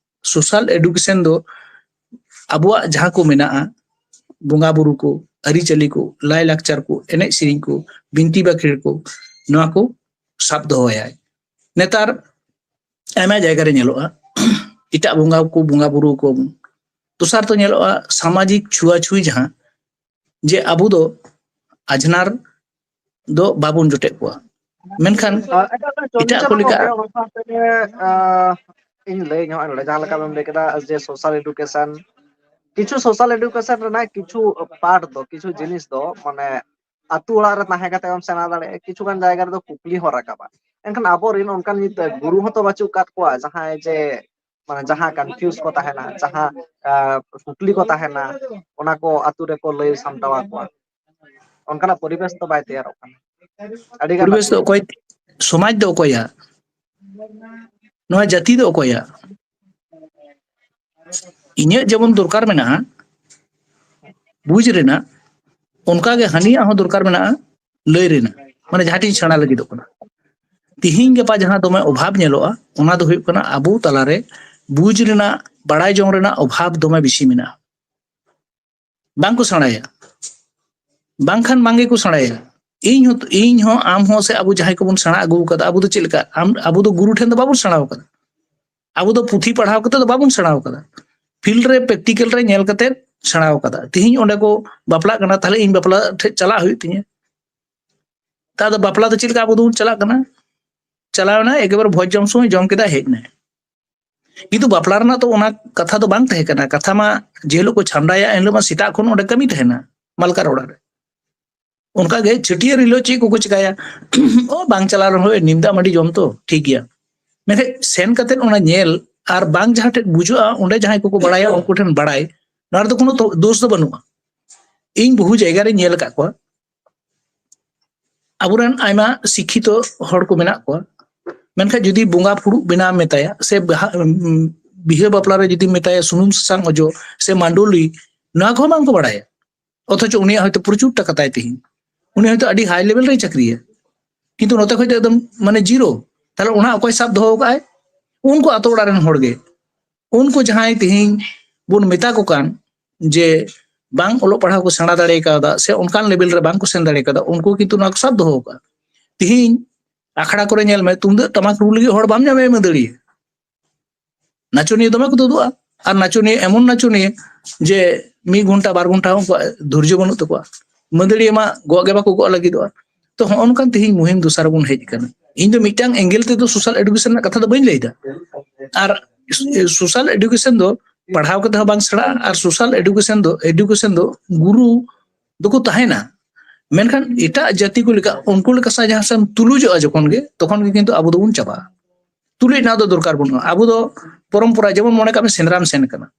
social education ᱫᱚ ᱟᱵᱚᱣᱟᱜ ᱡᱟᱦᱟᱸ ᱠᱚ ᱢᱮᱱᱟᱜᱼᱟ, ᱵᱚᱸᱜᱟ ᱵᱩᱨᱩ ᱠᱚ, ᱟᱹᱨᱤᱪᱟᱹᱞᱤ ᱠᱚ, ᱞᱟᱭ ᱞᱟᱠᱪᱟᱨ ᱠᱚ, ᱮᱱᱮᱡ ᱥᱮᱨᱮᱧ ᱠᱚ, ᱵᱤᱱᱛᱤ ᱵᱟᱠᱷᱮᱲ ᱠᱚ, ᱱᱚᱣᱟ ᱠᱚ ᱥᱟᱵ ᱫᱚᱦᱚᱭᱟᱭ᱾ ᱱᱮᱛᱟᱨ ᱟᱭᱢᱟ ᱡᱟᱭᱜᱟ ᱨᱮ ᱧᱮᱞᱚᱜᱼᱟ, ᱮᱴᱟᱜ ᱵᱚᱸᱜᱟ ᱠᱚ ᱵᱚᱸᱜᱟ ᱵᱩᱨᱩ ᱠᱚ᱾ ᱫᱚᱥᱟᱨ ᱫᱚ ᱧᱮᱞᱚᱜᱼᱟ ᱥᱟᱢᱟᱡᱤᱠ ᱪᱷᱩᱣᱟᱪᱷᱩᱭ, ᱡᱟᱦᱟᱸ ᱡᱮ ᱟᱵᱚ ᱫᱚ ᱟᱡᱷᱱᱟᱨ ᱫᱚ ᱵᱟᱵᱚᱱ ᱡᱚᱴᱮᱫ ᱠᱚᱣᱟ, ᱢᱮᱱᱠᱷᱟᱱ ᱟᱨ ᱮᱴᱟᱜ ᱮᱴᱟᱜ ᱪᱚᱞ ᱮᱴᱟᱜ ᱠᱚ ᱪᱟᱞᱟᱣ ᱞᱮᱠᱟ ᱜᱚᱢᱠᱮ, ᱚᱱᱟ ᱥᱟᱶᱛᱮ, ᱟᱸ, ᱤᱧ ᱞᱟᱹᱭ ᱧᱚᱜ ᱟᱹᱧ ᱱᱚᱰᱮ, ᱡᱟᱦᱟᱸ ᱞᱮᱠᱟ ᱵᱮᱱ ᱞᱟᱹᱭ ᱠᱮᱫᱟ ᱡᱮ social education, ᱠᱤᱪᱷᱩ social education ᱨᱮᱱᱟᱜ ᱠᱤᱪᱷᱩ part ᱫᱚ, ᱠᱤᱪᱷᱩ ᱡᱤᱱᱤᱥ ᱫᱚ ᱢᱟᱱᱮ ᱟᱹᱛᱩ ᱚᱲᱟᱜ ᱨᱮ ᱛᱟᱦᱮᱸ ᱠᱟᱛᱮ ᱵᱚᱱ ᱥᱮᱬᱟ ᱫᱟᱲᱮᱭᱟᱜᱼᱟ, ᱠᱤᱪᱷᱩ ᱜᱟᱱ ᱡᱟᱭᱜᱟ ᱨᱮᱫᱚ ᱠᱩᱠᱞᱤ ᱦᱚᱸ ᱨᱟᱠᱟᱵᱟ᱾ ᱮᱱᱠᱷᱟᱱ ᱟᱵᱚᱨᱮᱱ ᱚᱱᱠᱟᱱ ᱱᱤᱛ ᱜᱩᱨᱩ ᱦᱚᱸᱛᱚ ᱵᱟᱹᱪᱩᱜ ᱟᱠᱟᱫ ᱠᱚᱣᱟ, ᱡᱟᱦᱟᱸᱭ ᱡᱮ ᱢᱟᱱᱮ ᱡᱟᱦᱟᱸ confuse ᱠᱚ ᱛᱟᱦᱮᱱᱟ, ᱡᱟᱦᱟᱸ, ᱟᱸ, ᱠᱩᱠᱞᱤ ᱠᱚ ᱛᱟᱦᱮᱱᱟ, ᱚᱱᱟ ᱠᱚ ᱟᱹᱛᱩ ᱨᱮᱠᱚ ᱞᱟᱹᱭ ᱥᱟᱢᱴᱟᱣ ᱟᱠᱚᱣᱟ᱾ ᱚᱱᱠᱟᱱᱟᱜ ᱯᱚᱨᱤᱵᱮᱥ ᱫᱚ ᱵᱟᱭ ᱛᱮᱭᱟᱨᱚᱜ ᱠᱟᱱᱟ᱾ ᱟᱹᱰᱤ ᱜᱟᱱ ᱯᱚᱨᱤᱵᱮᱥ ᱫᱚ ᱚᱠᱚᱭ, ᱥᱚᱢᱟᱡᱽ ᱫᱚ ᱚᱠᱚᱭᱟᱜ, ᱱᱚᱣᱟ ᱡᱟᱹᱛᱤ ᱫᱚ ᱚᱠᱚᱭᱟᱜ? ᱤᱧᱟᱹᱜ ᱡᱮᱢᱚᱱ ᱫᱚᱨᱠᱟᱨ ᱢᱮᱱᱟᱜᱼᱟ ᱵᱩᱡᱽ ᱨᱮᱱᱟᱜ, ᱚᱱᱠᱟᱜᱮ ᱦᱟᱹᱱᱤᱭᱟᱜ ᱦᱚᱸ ᱫᱚᱨᱠᱟᱨ ᱢᱮᱱᱟᱜᱼᱟ ᱞᱟᱹᱭ ᱨᱮᱱᱟᱜ, ᱢᱟᱱᱮ ᱡᱟᱦᱟᱸ ᱴᱷᱮᱱ ᱥᱮᱬᱟ ᱞᱟᱹᱜᱤᱫᱚᱜ ᱠᱟᱱᱟ᱾ ᱛᱤᱦᱤᱧ ᱜᱟᱯᱟ ᱡᱟᱦᱟᱸ ᱫᱚᱢᱮ ᱚᱵᱷᱟᱵᱽ ᱧᱮᱞᱚᱜᱼᱟ, ᱚᱱᱟ ᱫᱚ ᱦᱩᱭᱩᱜ ᱠᱟᱱᱟ ᱟᱵᱚ ᱛᱟᱞᱟᱨᱮ ᱵᱩᱡᱽ ᱨᱮᱱᱟᱜ, ᱵᱟᱲᱟᱭ ᱡᱚᱝ ᱨᱮᱱᱟᱜ ᱚᱵᱷᱟᱵᱽ ᱫᱚᱢᱮ ᱵᱮᱥᱤ ᱢᱮᱱᱟᱜᱼᱟ᱾ ᱵᱟᱝᱠᱚ ᱥᱮᱬᱟᱭᱟ, ᱵᱟᱝᱠᱷᱟᱱ ᱵᱟᱝ ᱜᱮᱠᱚ ᱥᱮᱬᱟᱭᱟ᱾ ᱤᱧ ᱦᱚᱸ, ᱤᱧ ᱦᱚᱸ, ᱟᱢ ᱦᱚᱸ, ᱥᱮ ᱟᱵᱚ ᱡᱟᱦᱟᱸᱭ ᱠᱚᱵᱚᱱ ᱥᱮᱬᱟ ᱟᱹᱜᱩ ᱟᱠᱟᱫᱟ, ᱟᱵᱚ ᱫᱚ ᱪᱮᱫ ᱞᱮᱠᱟ? ᱟᱢ, ᱟᱵᱚ ᱫᱚ ᱜᱩᱨᱩ ᱴᱷᱮᱱ ᱫᱚ ᱵᱟᱵᱚᱱ ᱥᱮᱬᱟ ᱟᱠᱟᱫᱟ᱾ ᱟᱵᱚ ᱫᱚ ᱯᱩᱛᱷᱤ ᱯᱟᱲᱦᱟᱣ ᱠᱟᱛᱮ ᱫᱚ ᱵᱟᱵᱚᱱ ᱥᱮᱬᱟ ᱟᱠᱟᱫᱟ᱾ ᱯᱷᱤᱞᱰ ᱨᱮ, ᱯᱨᱮᱠᱴᱤᱠᱮᱞ ᱨᱮ ᱧᱮᱞ ᱠᱟᱛᱮ ᱥᱮᱬᱟ ᱟᱠᱟᱫᱟ᱾ ᱛᱤᱦᱤᱧ ᱚᱸᱰᱮ ᱠᱚ ᱵᱟᱯᱞᱟᱜ ᱠᱟᱱᱟ, ᱛᱟᱦᱞᱮ ᱤᱧ ᱵᱟᱯᱞᱟ ᱴᱷᱮᱡ ᱪᱟᱞᱟᱜ ᱦᱩᱭᱩᱜ ᱛᱤᱧᱟᱹ᱾ ᱛᱟ ᱫᱚ ᱵᱟᱯᱞᱟ ᱫᱚ ᱪᱮᱫ ᱞᱮᱠᱟ ᱟᱵᱚ ᱫᱚᱵᱚᱱ ᱪᱟᱞᱟᱜ ᱠᱟᱱᱟ? ᱪᱟᱞᱟᱣ ᱮᱱᱟᱭ, ᱮᱠᱮᱵᱟᱨᱮ ᱵᱷᱚᱡᱽ ᱡᱚᱢ ᱥᱚᱢᱚᱭ ᱡᱚᱢ ᱠᱮᱫᱟᱭ, ᱦᱮᱡ ᱮᱱᱟᱭ᱾ ᱠᱤᱱᱛᱩ ᱵᱟᱯᱞᱟ ᱨᱮᱱᱟᱜ ᱛᱚ ᱚᱱᱟ ᱠᱟᱛᱷᱟ ᱫᱚ ᱵᱟᱝ ᱛᱟᱦᱮᱸ ᱠᱟᱱᱟ᱾ ᱠᱟᱛᱷᱟ ᱢᱟ ᱡᱮ ᱦᱤᱞᱳᱜ ᱠᱚ ᱪᱷᱟᱢᱰᱟᱭᱟ, ᱮᱱ ᱦᱤᱞᱳᱜ ᱢᱟ ᱥᱮᱛᱟᱜ ᱠᱷᱚᱱ ᱚᱸᱰᱮ ᱠᱟᱹᱢᱤ ᱛᱟᱦᱮᱱᱟ ᱢᱟᱞᱠᱟᱨ ᱚᱲᱟᱜ ᱨᱮ᱾ ᱚᱱᱠᱟ ᱜᱮ ᱪᱷᱟᱹᱴᱭᱟᱹᱨ ᱦᱤᱞᱳᱜ ᱪᱮᱫ ᱠᱚᱠᱚ ᱪᱤᱠᱟᱹᱭᱟ? ᱚ, ᱵᱟᱝ ᱪᱟᱞᱟᱣ ᱨᱮᱦᱚᱸ ᱱᱤᱢ ᱫᱟᱜ ᱢᱟᱹᱰᱤ ᱡᱚᱢ ᱛᱚ ᱴᱷᱤᱠ ᱜᱮᱭᱟ᱾ ᱢᱮᱱᱠᱷᱟᱱ ᱥᱮᱱ ᱠᱟᱛᱮᱫ ᱚᱱᱟ ᱧᱮᱞ ᱟᱨ ᱵᱟᱝ ᱡᱟᱦᱟᱸ ᱴᱷᱮᱱ ᱵᱩᱡᱷᱟᱹᱜᱼᱟ, ᱚᱸᱰᱮ ᱡᱟᱦᱟᱸᱭ ᱠᱚᱠᱚ ᱵᱟᱲᱟᱭᱟ ᱩᱱᱠᱩ ᱴᱷᱮᱱ ᱵᱟᱲᱟᱭ, ᱱᱚᱣᱟ ᱨᱮᱫᱚ ᱠᱳᱱᱳ ᱛᱚ-, ᱫᱳᱥ ᱫᱚ ᱵᱟᱹᱱᱩᱜᱼᱟ᱾ ᱤᱧ ᱵᱚᱦᱩ ᱡᱟᱭᱜᱟ ᱨᱮᱧ ᱧᱮᱞ ᱟᱠᱟᱫ ᱠᱚᱣᱟ, ᱟᱵᱚᱨᱮᱱ ᱟᱭᱢᱟ ᱥᱤᱠᱠᱷᱤᱛᱚ ᱦᱚᱲ ᱠᱚ ᱢᱮᱱᱟᱜ ᱠᱚᱣᱟ, ᱢᱮᱱᱠᱷᱟᱱ ᱡᱩᱫᱤ ᱵᱚᱸᱜᱟ ᱯᱷᱩᱲᱩᱜ ᱵᱮᱱᱟᱣ ᱢᱮᱛᱟᱭᱟ, ᱥᱮ ᱵᱟᱦᱟ-, ᱩᱢ, ᱵᱤᱦᱟᱹ ᱵᱟᱯᱞᱟ ᱨᱮ ᱡᱩᱫᱤ ᱢᱮᱛᱟᱭᱟ ᱥᱩᱱᱩᱢ ᱥᱟᱥᱟᱝ ᱚᱡᱚᱜ ᱥᱮ ᱢᱟᱱᱰᱚᱞᱤ, ᱱᱚᱣᱟ ᱠᱚᱦᱚᱸ ᱵᱟᱝ ᱠᱚ ᱵᱟᱲᱟᱭᱟ᱾ ᱚᱛᱷᱚᱪᱚ ᱩᱱᱤᱭᱟᱜ ᱦᱚᱭᱛᱳ ᱯᱨᱚᱪᱩᱨ ᱴᱟᱠᱟ ᱛᱟᱭ ᱛᱮᱦᱮᱧ, ᱩᱱᱤ ᱦᱚᱭᱛᱳ ᱟᱹᱰᱤ ᱦᱟᱭ ᱞᱮᱵᱮᱞ ᱨᱮᱭ ᱪᱟᱹᱠᱨᱤᱭᱟ, ᱠᱤᱱᱛᱩ ᱱᱚᱛᱮ ᱠᱷᱚᱡ ᱫᱚ ᱮᱠᱫᱚᱢ ᱢᱟᱱᱮ ᱡᱤᱨᱳ᱾ ᱛᱟᱦᱞᱮ ᱚᱱᱟ ᱚᱠᱚᱭ ᱥᱟᱵ ᱫᱚᱦᱚ ᱠᱟᱜᱼᱟᱭ? ᱩᱱᱠᱩ ᱟᱛᱳ ᱚᱲᱟᱜ ᱨᱮᱱ ᱦᱚᱲ ᱜᱮ᱾ ᱩᱱᱠᱩ ᱡᱟᱦᱟᱸᱭ ᱛᱮᱦᱮᱧ ᱵᱚᱱ ᱢᱮᱛᱟ ᱠᱚ ᱠᱟᱱ ᱡᱮ ᱵᱟᱝ ᱚᱞᱚᱜ ᱯᱟᱲᱦᱟᱣ ᱠᱚ ᱥᱮᱬᱟ ᱫᱟᱲᱮ ᱠᱟᱣᱫᱟ ᱥᱮ ᱚᱱᱠᱟᱱ ᱞᱮᱵᱮᱞ ᱨᱮ ᱵᱟᱝ ᱠᱚ ᱥᱮᱱ ᱫᱟᱲᱮ ᱠᱟᱣᱫᱟ, ᱩᱱᱠᱩ ᱠᱤᱱᱛᱩ ᱱᱚᱣᱟ ᱠᱚ ᱥᱟᱵ ᱫᱚᱦᱚ ᱠᱟᱜᱼᱟ᱾ ᱛᱮᱦᱮᱧ ᱟᱠᱷᱲᱟ ᱠᱚᱨᱮ ᱧᱮᱞ ᱢᱮ, ᱛᱩᱢᱫᱟᱹᱜ ᱴᱟᱢᱟᱠ ᱨᱩ ᱞᱟᱹᱜᱤᱫ ᱦᱚᱲ ᱵᱟᱢ ᱧᱟᱢᱮᱭᱟ ᱢᱟᱹᱫᱟᱹᱲᱤᱭᱟᱹ᱾ ᱱᱟᱪᱚᱱᱤᱭᱟᱹ ᱫᱚᱢᱮ ᱠᱚ ᱛᱩᱫᱩᱜᱼᱟ, ᱟᱨ ᱱᱟᱪᱚᱱᱤᱭᱟᱹ ᱮᱢᱚᱱ ᱱᱟᱪᱚᱱᱤᱭᱟᱹ ᱡᱮ ᱢᱤᱫ ᱜᱷᱚᱱᱴᱟ ᱵᱟᱨ ᱜᱷᱚᱱᱴᱟ ᱦᱚᱸ ᱩᱱᱠᱩᱣᱟᱜ ᱫᱷᱳᱨᱡᱚ ᱵᱟᱹᱱᱩᱜ ᱛᱟᱠᱚᱣᱟ᱾ ᱢᱟᱹᱫᱟᱹᱲᱤᱭᱟᱹ ᱢᱟ ᱜᱚᱜ ᱜᱮ ᱵᱟᱠᱚ ᱜᱚᱜ ᱞᱟᱹᱜᱤᱫᱚᱜᱼᱟ᱾ ᱛᱚ, ᱦᱚᱸᱜᱼᱚ ᱱᱚᱝᱠᱟᱱ ᱛᱮᱦᱮᱧ ᱢᱩᱦᱤᱢ ᱫᱚᱥᱟ ᱨᱮᱵᱚᱱ ᱦᱮᱡ ᱟᱠᱟᱱᱟ᱾ ᱤᱧ ᱫᱚ ᱢᱤᱫᱴᱟᱝ ᱮᱝᱜᱮᱞ ᱛᱮᱫᱚ ᱥᱳᱥᱟᱞ ᱮᱰᱩᱠᱮᱥᱚᱱ ᱨᱮᱱᱟᱜ ᱠᱟᱛᱷᱟ ᱫᱚ ᱵᱟᱹᱧ ᱞᱟᱹᱭᱫᱟ᱾ ᱟᱨ ᱥᱳᱥᱟᱞ ᱮᱰᱩᱠᱮᱥᱚᱱ ᱫᱚ ᱯᱟᱲᱦᱟᱣ ᱠᱟᱛᱮ ᱦᱚᱸ ᱵᱟᱝ ᱥᱮᱬᱟᱜᱼᱟ, ᱟᱨ ᱥᱳᱥᱟᱞ ᱮᱰᱩᱠᱮᱥᱚᱱ ᱫᱚ, ᱮᱰᱩᱠᱮᱥᱚᱱ ᱫᱚ ᱜᱩᱨᱩ ᱫᱚᱠᱚ ᱛᱟᱦᱮᱱᱟ, ᱢᱮᱱᱠᱷᱟᱱ ᱮᱴᱟᱜ ᱡᱟᱹᱛᱤ ᱠᱚ ᱞᱮᱠᱟ ᱩᱱᱠᱩ ᱞᱮᱠᱟ ᱥᱟᱶ ᱡᱟᱦᱟᱸ ᱥᱮᱢ ᱛᱩᱞᱩᱡᱚᱜᱼᱟ ᱡᱚᱠᱷᱚᱱ ᱜᱮ, ᱛᱚᱠᱷᱚᱱ ᱜᱮ ᱠᱤᱱᱛᱩ ᱟᱵᱚ ᱫᱚᱵᱚᱱ ᱪᱟᱵᱟᱜᱼᱟ᱾ ᱛᱩᱞᱩᱡ ᱨᱮᱱᱟᱜ ᱫᱚ ᱫᱚᱨᱠᱟᱨ ᱵᱟᱹᱱᱩᱜᱼᱟ᱾ ᱟᱵᱚ ᱫᱚ ᱯᱚᱨᱚᱢᱯᱚᱨᱟ, ᱡᱮᱢᱚᱱ ᱢᱚᱱᱮ ᱠᱟᱜ ᱢᱮ ᱥᱮᱸᱫᱽᱨᱟᱢ ᱥᱮᱱ ᱠᱟᱱᱟ,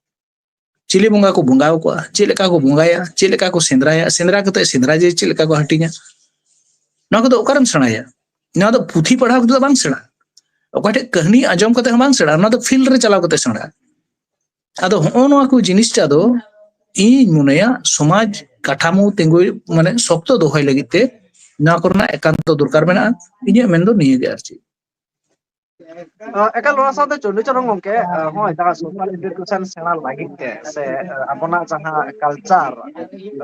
ᱪᱤᱞᱤ ᱵᱚᱸᱜᱟ ᱠᱚ ᱵᱚᱸᱜᱟ ᱟᱠᱚᱣᱟ, ᱪᱮᱫ ᱞᱮᱠᱟ ᱠᱚ ᱵᱚᱸᱜᱟᱭᱟ, ᱪᱮᱫ ᱞᱮᱠᱟ ᱠᱚ ᱥᱮᱸᱫᱽᱨᱟᱭᱟ, ᱥᱮᱸᱫᱽᱨᱟ ᱠᱟᱛᱮ ᱥᱮᱸᱫᱽᱨᱟ ᱡᱮ ᱪᱮᱫ ᱞᱮᱠᱟ ᱠᱚ ᱦᱟᱹᱴᱤᱧᱟ, ᱱᱚᱣᱟ ᱠᱚᱫᱚ ᱚᱠᱟᱨᱮᱢ ᱥᱮᱬᱟᱭᱟ? ᱱᱚᱣᱟ ᱫᱚ ᱯᱩᱛᱷᱤ ᱯᱟᱲᱦᱟᱣ ᱠᱟᱛᱮ ᱫᱚ ᱵᱟᱝ ᱥᱮᱬᱟᱜᱼᱟ᱾ ᱚᱠᱟ ᱴᱷᱮᱡ ᱠᱟᱹᱦᱱᱤ ᱟᱸᱡᱚᱢ ᱠᱟᱛᱮ ᱦᱚᱸ ᱵᱟᱝ ᱥᱮᱬᱟᱜᱼᱟ, ᱱᱚᱣᱟ ᱫᱚ ᱯᱷᱤᱞᱰ ᱨᱮ ᱪᱟᱞᱟᱣ ᱠᱟᱛᱮ ᱥᱮᱬᱟᱜᱼᱟ᱾ ᱟᱫᱚ ᱦᱚᱸᱜᱼᱚ ᱱᱚᱣᱟ ᱠᱚ ᱡᱤᱱᱤᱥᱴᱟ ᱫᱚ ᱤᱧᱤᱧ ᱢᱚᱱᱮᱭᱟ ᱥᱚᱢᱟᱡᱽ ᱠᱟᱴᱷᱟᱢᱳ ᱛᱤᱸᱜᱩ, ᱢᱟᱱᱮ ᱥᱚᱠᱛᱚ ᱫᱚᱦᱚᱭ ᱞᱟᱹᱜᱤᱫ ᱛᱮ ᱱᱚᱣᱟ ᱠᱚᱨᱮᱱᱟᱜ ᱮᱠᱟᱱᱛᱚ ᱫᱚᱨᱠᱟᱨ ᱢᱮᱱᱟᱜᱼᱟ᱾ ᱤᱧᱟᱹᱜ ᱢᱮᱱ ᱫᱚ ᱱᱤᱭᱟᱹ ᱜᱮ ᱟᱨ ᱪᱮᱫ᱾ ᱟᱸ, ᱮᱠᱟᱞ, ᱱᱚᱣᱟ ᱥᱟᱶᱛᱮ ᱪᱚᱱᱰᱤᱪᱚᱨᱚᱱ ᱜᱚᱢᱠᱮ, ᱟᱸ, ᱦᱚᱸᱜᱼᱚᱭ ᱡᱟᱦᱟᱸ social education ᱥᱮᱬᱟ ᱞᱟᱹᱜᱤᱫ ᱛᱮ ᱥᱮ, ᱟᱸ, ᱟᱵᱚᱱᱟᱜ ᱡᱟᱦᱟᱸ culture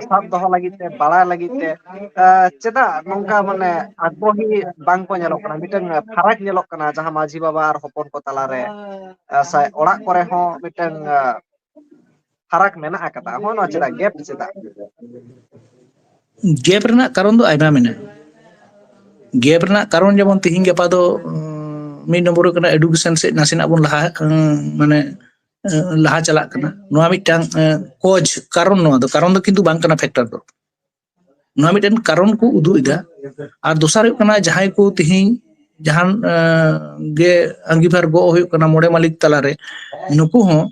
ᱥᱟᱵ ᱫᱚᱦᱚ ᱞᱟᱹᱜᱤᱫ ᱛᱮ, ᱵᱟᱲᱟᱭ ᱞᱟᱹᱜᱤᱫ ᱛᱮ, ᱟᱸ, ᱪᱮᱫᱟᱜ ᱱᱚᱝᱠᱟ ᱢᱟᱱᱮ ᱟᱜᱽᱨᱚᱦᱤ ᱵᱟᱝ ᱠᱚ ᱧᱮᱞᱚᱜ ᱠᱟᱱᱟ? ᱢᱤᱫᱴᱟᱝ ᱯᱷᱟᱨᱟᱠ ᱧᱮᱞᱚᱜ ᱠᱟᱱᱟ ᱡᱟᱦᱟᱸ ᱢᱟᱹᱡᱷᱤ ᱵᱟᱵᱟ ᱟᱨ ᱦᱚᱯᱚᱱ ᱠᱚ ᱛᱟᱞᱟᱨᱮ, ᱟᱸ, ᱥᱮ ᱚᱲᱟᱜ ᱠᱚᱨᱮ ᱦᱚᱸ ᱢᱤᱫᱴᱟᱝ, ᱟᱸ, ᱯᱷᱟᱨᱟᱠ ᱢᱮᱱᱟᱜ ᱟᱠᱟᱫᱟ᱾ ᱦᱚᱸᱜᱼᱚ ᱱᱚᱣᱟ ᱪᱮᱫᱟᱜ, gap ᱪᱮᱫᱟᱜ? Gap ᱨᱮᱱᱟᱜ ᱠᱟᱨᱚᱱ ᱫᱚ ᱟᱭᱢᱟ ᱢᱮᱱᱟᱜᱼᱟ᱾ Gap ᱨᱮᱱᱟᱜ ᱠᱟᱨᱚᱱ ᱡᱮᱢᱚᱱ ᱛᱤᱦᱤᱧ ᱜᱟᱯᱟ ᱫᱚ, ᱩᱸ, ᱢᱤᱫ ᱱᱚᱢᱵᱚᱨ ᱦᱩᱭᱩᱜ ᱠᱟᱱᱟ education ᱥᱮᱫ ᱱᱟᱥᱮᱱᱟᱜ ᱵᱚᱱ ᱞᱟᱦᱟ, ᱩᱸ, ᱢᱟᱱᱮ, ᱩᱸ, ᱞᱟᱦᱟ ᱪᱟᱞᱟᱜ ᱠᱟᱱᱟ᱾ ᱱᱚᱣᱟ ᱢᱤᱫᱴᱟᱝ, ᱩᱸ, cause, ᱠᱟᱨᱚᱱ, ᱱᱚᱣᱟ ᱫᱚ ᱠᱟᱨᱚᱱ ᱫᱚ ᱠᱤᱱᱛᱩ ᱵᱟᱝ ᱠᱟᱱᱟ factor ᱫᱚ᱾ ᱱᱚᱣᱟ ᱢᱤᱫᱴᱮᱱ ᱠᱟᱨᱚᱱ ᱠᱚ ᱩᱫᱩᱜ ᱮᱫᱟ᱾ ᱟᱨ ᱫᱚᱥᱟᱨ ᱦᱩᱭᱩᱜ ᱠᱟᱱᱟ ᱡᱟᱦᱟᱸᱭ ᱠᱚ ᱛᱤᱦᱤᱧ ᱡᱟᱦᱟᱱ, ᱩᱸ, ᱜᱮ ᱟᱸᱜᱤᱵᱷᱟᱨ ᱜᱚᱜ ᱦᱩᱭᱩᱜ ᱠᱟᱱᱟ ᱢᱚᱬᱮ ᱢᱟᱹᱞᱤᱠ ᱛᱟᱞᱟᱨᱮ, ᱱᱩᱠᱩ ᱦᱚᱸ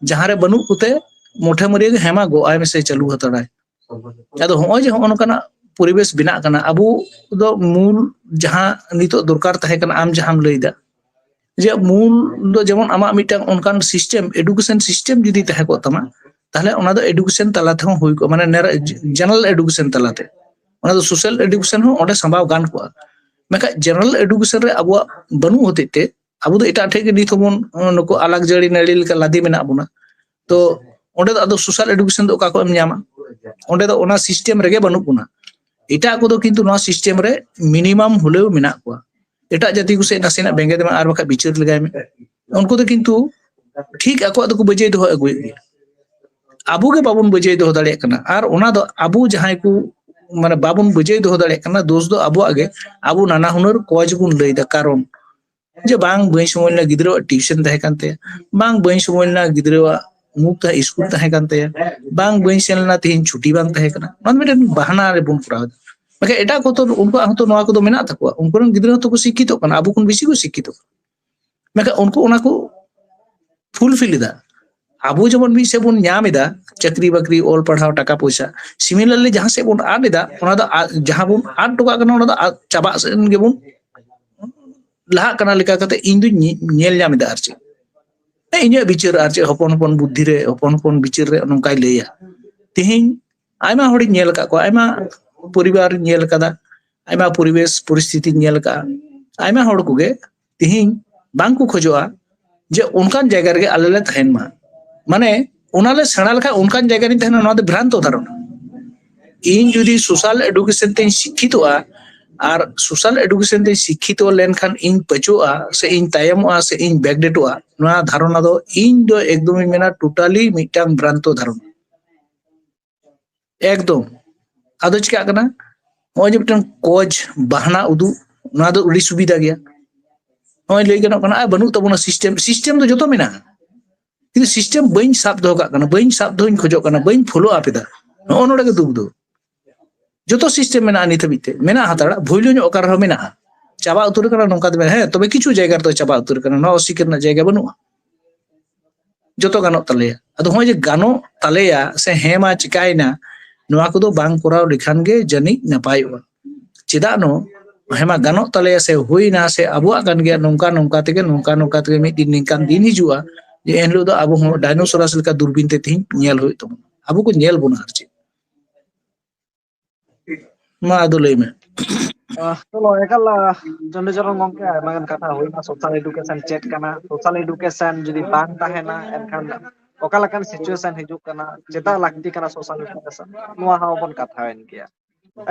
ᱡᱟᱦᱟᱸ ᱨᱮ ᱵᱟᱹᱱᱩᱜ ᱠᱚᱛᱮ ᱢᱚᱴᱷᱮ ᱢᱟᱹᱨᱤᱭᱟᱹ ᱜᱮ ᱦᱮᱢᱟ ᱜᱚᱜᱼᱟᱭ ᱢᱮᱥᱮ ᱪᱟᱹᱞᱩ ᱦᱟᱛᱟᱲᱟᱭ᱾ ᱟᱫᱚ ᱦᱚᱸᱜᱼᱚᱭ ᱡᱮ ᱦᱚᱸᱜᱼᱚ ᱱᱚᱝᱠᱟᱱᱟᱜ ᱯᱚᱨᱤᱵᱮᱥ ᱵᱮᱱᱟᱜ ᱠᱟᱱᱟ, ᱟᱵᱚ ᱫᱚ ᱢᱩᱞ ᱡᱟᱦᱟᱸ ᱱᱤᱛᱚᱜ ᱫᱚᱨᱠᱟᱨ ᱛᱟᱦᱮᱸ ᱠᱟᱱᱟ, ᱟᱢ ᱡᱟᱦᱟᱸᱢ ᱞᱟᱹᱭᱫᱟ, ᱡᱮ ᱢᱩᱞ ᱫᱚ ᱡᱮᱢᱚᱱ ᱟᱢᱟᱜ ᱢᱤᱫᱴᱟᱝ ᱚᱱᱠᱟᱱ system, education system ᱡᱩᱫᱤ ᱛᱟᱦᱮᱸ ᱠᱚᱜ ᱛᱟᱢᱟ, ᱛᱟᱦᱞᱮ ᱚᱱᱟ ᱫᱚ education ᱛᱟᱞᱟ ᱛᱮᱦᱚᱸ ᱦᱩᱭ ᱠᱚᱜᱼᱟ, ᱢᱟᱱᱮ ᱱᱮᱨ-, general education ᱛᱟᱞᱟᱛᱮ᱾ ᱚᱱᱟ ᱫᱚ social education ᱦᱚᱸ ᱚᱸᱰᱮ ᱥᱟᱢᱵᱟᱣ ᱜᱟᱱ ᱠᱚᱜᱼᱟ᱾ ᱢᱮᱱᱠᱷᱟᱱ general education ᱨᱮ ᱟᱵᱚᱣᱟᱜ ᱵᱟᱹᱱᱩᱜ ᱦᱚᱛᱮᱡ ᱛᱮ ᱟᱵᱚ ᱫᱚ ᱮᱴᱟᱜ ᱴᱷᱮᱡ ᱜᱮ ᱱᱤᱛ ᱦᱚᱸᱵᱚᱱ, ᱱᱩᱠᱩ ᱟᱞᱟᱠ ᱡᱟᱹᱲᱤ ᱱᱟᱹᱲᱤ ᱞᱮᱠᱟ ᱞᱟᱫᱮ ᱢᱮᱱᱟᱜ ᱵᱚᱱᱟ᱾ ᱛᱚ ᱚᱸᱰᱮ ᱫᱚ ᱟᱫᱚ social education ᱫᱚ ᱚᱠᱟ ᱠᱷᱚᱱ ᱮᱢ ᱧᱟᱢᱟ? ᱚᱸᱰᱮ ᱫᱚ ᱚᱱᱟ system ᱨᱮᱜᱮ ᱵᱟᱹᱱᱩᱜ ᱵᱚᱱᱟ᱾ ᱮᱴᱟᱜ ᱠᱚᱫᱚ ᱠᱤᱱᱛᱩ ᱱᱚᱣᱟ system ᱨᱮ minimum ᱦᱚᱞᱮᱣ ᱢᱮᱱᱟᱜ ᱠᱚᱣᱟ᱾ ᱮᱴᱟᱜ ᱡᱟᱹᱛᱤ ᱠᱚ ᱥᱮᱫ ᱱᱟᱥᱮᱱᱟᱜ ᱵᱮᱸᱜᱮᱫ ᱢᱮ ᱟᱨ ᱵᱟᱠᱷᱟᱡ ᱵᱤᱪᱟᱹᱨ ᱞᱮᱜᱟᱭ ᱢᱮ᱾ ᱩᱱᱠᱩ ᱫᱚ ᱠᱤᱱᱛᱩ ᱴᱷᱤᱠ ᱟᱠᱚᱣᱟᱜ ᱫᱚᱠᱚ ᱵᱟᱹᱡᱟᱹᱭ ᱫᱚᱦᱚ ᱟᱹᱜᱩᱭᱮᱫ ᱜᱮᱭᱟ᱾ ᱟᱵᱚ ᱜᱮ ᱵᱟᱵᱚᱱ ᱵᱟᱹᱡᱟᱹᱭ ᱫᱚᱦᱚ ᱫᱟᱲᱮᱭᱟᱜ ᱠᱟᱱᱟ᱾ ᱟᱨ ᱚᱱᱟ ᱫᱚ ᱟᱵᱚ ᱡᱟᱦᱟᱸᱭ ᱠᱚ, ᱢᱟᱱᱮ, ᱵᱟᱵᱚᱱ ᱵᱟᱹᱡᱟᱹᱭ ᱫᱚᱦᱚ ᱫᱟᱲᱮᱭᱟᱜ ᱠᱟᱱᱟ, ᱫᱳᱥ ᱫᱚ ᱟᱵᱚᱣᱟᱜ ᱜᱮ᱾ ᱟᱵᱚ ᱱᱟᱱᱟ ᱦᱩᱱᱟᱹᱨ cause ᱵᱚᱱ ᱞᱟᱹᱭ ᱮᱫᱟ, ᱠᱟᱨᱚᱱ ᱡᱮ ᱵᱟᱝ ᱵᱟᱹᱧ ᱥᱚᱢᱚᱭ ᱞᱮᱱᱟ, ᱜᱤᱫᱽᱨᱟᱹᱣᱟᱜ tuition ᱛᱟᱦᱮᱸ ᱠᱟᱱ ᱛᱟᱭᱟ, ᱵᱟᱝ ᱵᱟᱹᱧ ᱥᱚᱢᱚᱭ ᱞᱮᱱᱟ, ᱜᱤᱫᱽᱨᱟᱹᱣᱟᱜ ᱩᱢᱩᱠ ᱛᱟᱦᱮᱸ, ᱥᱠᱩᱞ ᱛᱟᱦᱮᱸ ᱠᱟᱱ ᱛᱟᱭᱟ, ᱵᱟᱝ ᱵᱟᱹᱧ ᱥᱮᱱ ᱞᱮᱱᱟ, ᱛᱮᱦᱮᱧ ᱪᱷᱩᱴᱤ ᱵᱟᱝ ᱛᱟᱦᱮᱸ ᱠᱟᱱᱟ᱾ ᱱᱚᱣᱟ ᱫᱚ ᱢᱤᱫᱴᱮᱱ ᱵᱟᱦᱟᱱᱟ ᱨᱮᱵᱚᱱ ᱠᱚᱨᱟᱣ ᱮᱫᱟ᱾ ᱢᱮᱱᱠᱷᱟᱱ ᱮᱴᱟᱜ ᱠᱚ ᱛᱚ ᱩᱱᱠᱩᱣᱟᱜ ᱦᱚᱸᱛᱚ ᱱᱚᱣᱟ ᱠᱚᱫᱚ ᱢᱮᱱᱟᱜ ᱛᱟᱠᱚᱣᱟ, ᱩᱱᱠᱩ ᱨᱮᱱ ᱜᱤᱫᱽᱨᱟᱹ ᱦᱚᱸᱛᱚ ᱠᱚ ᱥᱤᱠᱠᱷᱤᱛᱚᱜ ᱠᱟᱱᱟ, ᱟᱵᱚ ᱠᱷᱚᱱ ᱵᱮᱥᱤ ᱠᱚ ᱥᱤᱠᱠᱷᱤᱛᱚᱜ ᱠᱟᱱᱟ᱾ ᱢᱮᱱᱠᱷᱟᱱ ᱩᱱᱠᱩ ᱚᱱᱟ ᱠᱚ fulfill ᱮᱫᱟ᱾ ᱟᱵᱚ ᱡᱮᱢᱚᱱ ᱢᱤᱫ ᱥᱮᱫ ᱵᱚᱱ ᱧᱟᱢ ᱮᱫᱟ ᱪᱟᱹᱠᱨᱤ ᱵᱟᱹᱠᱨᱤ, ᱚᱞ ᱯᱟᱲᱦᱟᱣ, ᱴᱟᱠᱟ ᱯᱚᱭᱥᱟ, similarly ᱡᱟᱦᱟᱸ ᱥᱮᱫ ᱵᱚᱱ ᱟᱫ ᱮᱫᱟ, ᱚᱱᱟ ᱫᱚ ᱟ- ᱡᱟᱦᱟᱸ ᱵᱚᱱ ᱟᱫ ᱦᱚᱴᱚ ᱠᱟᱜ ᱠᱟᱱᱟ, ᱚᱱᱟ ᱫᱚ ᱟᱫ ᱪᱟᱵᱟᱜ ᱥᱮᱫ ᱜᱮᱵᱚᱱ ᱞᱟᱦᱟᱜ ᱠᱟᱱᱟ ᱞᱮᱠᱟ ᱠᱟᱛᱮ ᱤᱧ ᱫᱩᱧ ᱧᱮ- ᱧᱮᱞ ᱧᱟᱢ ᱮᱫᱟ᱾ ᱟᱨ ᱪᱮᱫ, ᱦᱮᱸ, ᱤᱧᱟᱹᱜ ᱵᱤᱪᱟᱹᱨ, ᱟᱨ ᱪᱮᱫ, ᱦᱚᱯᱚᱱ ᱦᱚᱯᱚᱱ ᱵᱩᱫᱽᱫᱷᱤ ᱨᱮ, ᱦᱚᱯᱚᱱ ᱦᱚᱯᱚᱱ ᱵᱤᱪᱟᱹᱨ ᱨᱮ ᱱᱚᱝᱠᱟᱭ ᱞᱟᱹᱭᱟ᱾ ᱛᱮᱦᱮᱧ ᱟᱭᱢᱟ ᱦᱚᱲᱤᱧ ᱧᱮᱞ ᱟᱠᱟᱫ ᱠᱚᱣᱟ, ᱟᱭᱢᱟ ᱯᱚᱨᱤᱵᱟᱨ ᱧᱮᱞ ᱟᱠᱟᱫᱟ, ᱟᱭᱢᱟ ᱯᱚᱨᱤᱵᱮᱥ ᱯᱚᱨᱤᱥᱛᱷᱤᱛᱤᱧ ᱧᱮᱞ ᱟᱠᱟᱫᱟ᱾ ᱟᱭᱢᱟ ᱦᱚᱲ ᱠᱚᱜᱮ ᱛᱮᱦᱮᱧ ᱵᱟᱝ ᱠᱚ ᱠᱷᱚᱡᱚᱜᱼᱟ ᱡᱮ ᱚᱱᱠᱟᱱ ᱡᱟᱭᱜᱟ ᱨᱮᱜᱮ ᱟᱞᱮ ᱞᱮ ᱛᱟᱦᱮᱱ ᱢᱟ᱾ ᱢᱟᱱᱮ, ᱚᱱᱟ ᱞᱮ ᱥᱮᱬᱟ ᱞᱮᱠᱷᱟᱱ ᱚᱱᱠᱟᱱ ᱡᱟᱭᱜᱟ ᱨᱤᱧ ᱛᱟᱦᱮᱱᱟ, ᱱᱚᱣᱟ ᱫᱚ ᱵᱷᱨᱟᱱᱛᱚ ᱫᱷᱟᱨᱚᱱᱟ᱾ ᱤᱧ ᱡᱩᱫᱤ ᱥᱳᱥᱟᱞ ᱮᱰᱩᱠᱮᱥᱚᱱ ᱛᱮᱧ ᱥᱤᱠᱠᱷᱤᱛᱚᱜᱼᱟ, ᱟᱨ ᱥᱳᱥᱟᱞ ᱮᱰᱩᱠᱮᱥᱚᱱ ᱛᱮᱧ ᱥᱤᱠᱠᱷᱤᱛᱚ ᱞᱮᱱᱠᱷᱟᱱ ᱤᱧ ᱯᱟᱹᱪᱩᱜᱼᱟ, ᱥᱮ ᱤᱧ ᱛᱟᱭᱚᱢᱚᱜᱼᱟ, ᱥᱮ ᱤᱧ ᱵᱮᱠᱰᱮᱴᱚᱜᱼᱟ, ᱱᱚᱣᱟ ᱫᱷᱟᱨᱚᱱᱟ ᱫᱚ ᱤᱧ ᱫᱚ ᱮᱠᱫᱚᱢᱤᱧ ᱢᱮᱱᱟ ᱴᱳᱴᱟᱞᱤ ᱢᱤᱫᱴᱟᱝ ᱵᱷᱨᱟᱱᱛᱚ ᱫᱷᱟᱨᱚᱱᱟ᱾ ᱮᱠᱫᱚᱢ᱾ ᱟᱫᱚ ᱪᱤᱠᱟᱹᱜ ᱠᱟᱱᱟ, ᱱᱚᱜᱼᱚᱭ ᱡᱮ ᱢᱤᱫᱴᱟᱝ ᱠᱚᱡᱽ ᱵᱟᱦᱱᱟ ᱩᱫᱩᱜ, ᱱᱚᱣᱟ ᱫᱚ ᱟᱹᱰᱤ ᱥᱩᱵᱤᱫᱷᱟ ᱜᱮᱭᱟ᱾ ᱱᱚᱜᱼᱚᱭ ᱞᱟᱹᱭ ᱜᱟᱱᱚᱜ ᱠᱟᱱᱟ, ᱟᱨ ᱵᱟᱹᱱᱩᱜ ᱛᱟᱵᱚᱱᱟ ᱥᱤᱥᱴᱮᱢ᱾ ᱥᱤᱥᱴᱮᱢ ᱫᱚ ᱡᱚᱛᱚ ᱢᱮᱱᱟᱜᱼᱟ, ᱠᱤᱱᱛᱩ ᱥᱤᱥᱴᱮᱢ ᱵᱟᱹᱧ ᱥᱟᱵ ᱫᱚᱦᱚ ᱠᱟᱜ ᱠᱟᱱᱟ, ᱵᱟᱹᱧ ᱥᱟᱵ ᱫᱚᱦᱚᱧ ᱠᱷᱚᱡᱚᱜ ᱠᱟᱱᱟ, ᱵᱟᱹᱧ ᱯᱷᱚᱞᱳ ᱟᱯ ᱮᱫᱟ᱾ ᱱᱚᱜᱼᱚ ᱱᱚᱰᱮ ᱜᱮ ᱫᱩᱠ ᱫᱚ᱾ ᱡᱚᱛᱚ ᱥᱤᱥᱴᱮᱢ ᱢᱮᱱᱟᱜᱼᱟ, ᱱᱤᱛ ᱦᱟᱹᱵᱤᱡ ᱛᱮ ᱢᱮᱱᱟᱜ ᱦᱟᱛᱟᱲᱟ, ᱵᱷᱩᱭᱞᱩ ᱧᱚᱜ ᱚᱠᱟ ᱨᱮᱦᱚᱸ ᱢᱮᱱᱟᱜᱼᱟ᱾ ᱪᱟᱵᱟ ᱩᱛᱟᱹᱨ ᱠᱟᱱᱟ ᱱᱚᱝᱠᱟ ᱫᱚ ᱢᱮᱱᱟ, ᱦᱮᱸ, ᱛᱚᱵᱮ ᱠᱤᱪᱷᱩ ᱡᱟᱭᱜᱟ ᱨᱮᱫᱚ ᱪᱟᱵᱟ ᱩᱛᱟᱹᱨ ᱠᱟᱱᱟ, ᱱᱚᱣᱟ ᱚᱥᱤᱠᱟᱹᱨ ᱨᱮᱱᱟᱜ ᱡᱟᱭᱜᱟ ᱵᱟᱹᱱᱩᱜᱼᱟ᱾ ᱡᱚᱛᱚ ᱜᱟᱱᱚᱜ ᱛᱟᱞᱮᱭᱟ᱾ ᱟᱫᱚ ᱱᱚᱜᱼᱚᱭ ᱡᱮ ᱜᱟᱱᱚᱜ ᱛᱟᱞᱮᱭᱟ ᱥᱮ ᱦᱮᱸ ᱢᱟ ᱪᱤᱠᱟᱭᱮᱱᱟ, ᱱᱚᱣᱟ ᱠᱚᱫᱚ ᱵᱟᱝ ᱠᱚᱨᱟᱣ ᱞᱮᱠᱷᱟᱱ ᱜᱮ ᱡᱟᱹᱱᱤᱡ ᱱᱟᱯᱟᱭᱚᱜᱼᱟ᱾ ᱪᱮᱫᱟᱜ ᱱᱚ ᱦᱮᱸ ᱢᱟ ᱜᱟᱱᱚᱜ ᱛᱟᱞᱮᱭᱟ ᱥᱮ ᱦᱩᱭᱱᱟ ᱥᱮ ᱟᱵᱚᱣᱟᱜ ᱠᱟᱱ ᱜᱮᱭᱟ, ᱱᱚᱝᱠᱟ ᱱᱚᱝᱠᱟ ᱛᱮᱜᱮ, ᱱᱚᱝᱠᱟ ᱱᱚᱝᱠᱟ ᱛᱮᱜᱮ ᱢᱤᱫ ᱫᱤᱱ ᱱᱤᱝᱠᱟᱱ ᱫᱤᱱ ᱦᱤᱡᱩᱜᱼᱟ ᱡᱮ ᱮᱱᱦᱤᱞᱳᱜ ᱫᱚ ᱟᱵᱚ ᱦᱚᱸ ᱰᱟᱭᱱᱳᱥᱚᱨᱟᱥ ᱞᱮᱠᱟ ᱫᱩᱨᱵᱤᱱ ᱛᱮ ᱛᱮᱦᱤᱧ ᱧᱮᱞ ᱦᱩᱭᱩᱜ ᱛᱟᱵᱚᱱᱟ, ᱟᱵᱚ ᱠᱚ ᱧᱮᱞ ᱵᱚᱱᱟ᱾ ᱟᱨ ᱪᱮᱫ, ᱢᱟ ᱟᱫᱚ ᱞᱟᱹᱭ ᱢᱮ᱾ ᱟᱦ, ᱪᱚᱞᱚ, ᱮᱠᱟᱞ, ᱟᱦ, ᱪᱚᱱᱰᱤᱪᱚᱨᱚᱱ ᱜᱚᱢᱠᱮ, ᱟᱭᱢᱟ ᱜᱟᱱ ᱠᱟᱛᱷᱟ ᱦᱩᱭᱱᱟ, ᱥᱳᱥᱟᱞ ᱮᱰᱩᱠᱮᱥᱚᱱ ᱪᱮᱫ ᱠᱟᱱᱟ, ᱥᱳᱥᱟᱞ ᱮᱰᱩᱠᱮᱥᱚᱱ ᱡᱩᱫᱤ ᱵᱟᱝ ᱛᱟᱦᱮᱱᱟ, ᱮᱱᱠᱷᱟᱱ ᱚᱠᱟ ᱞᱮᱠᱟᱱ ᱥᱤᱪᱩᱭᱮᱥᱚᱱ ᱦᱤᱡᱩᱜ ᱠᱟᱱᱟ, ᱪᱮᱫᱟᱜ ᱞᱟᱹᱠᱛᱤ ᱠᱟᱱᱟ ᱥᱳᱥᱟᱞ ᱮᱰᱩᱠᱮᱥᱚᱱ, ᱱᱚᱣᱟ ᱦᱚᱸ ᱵᱚᱱ ᱠᱟᱛᱷᱟᱣᱮᱱ ᱜᱮᱭᱟ᱾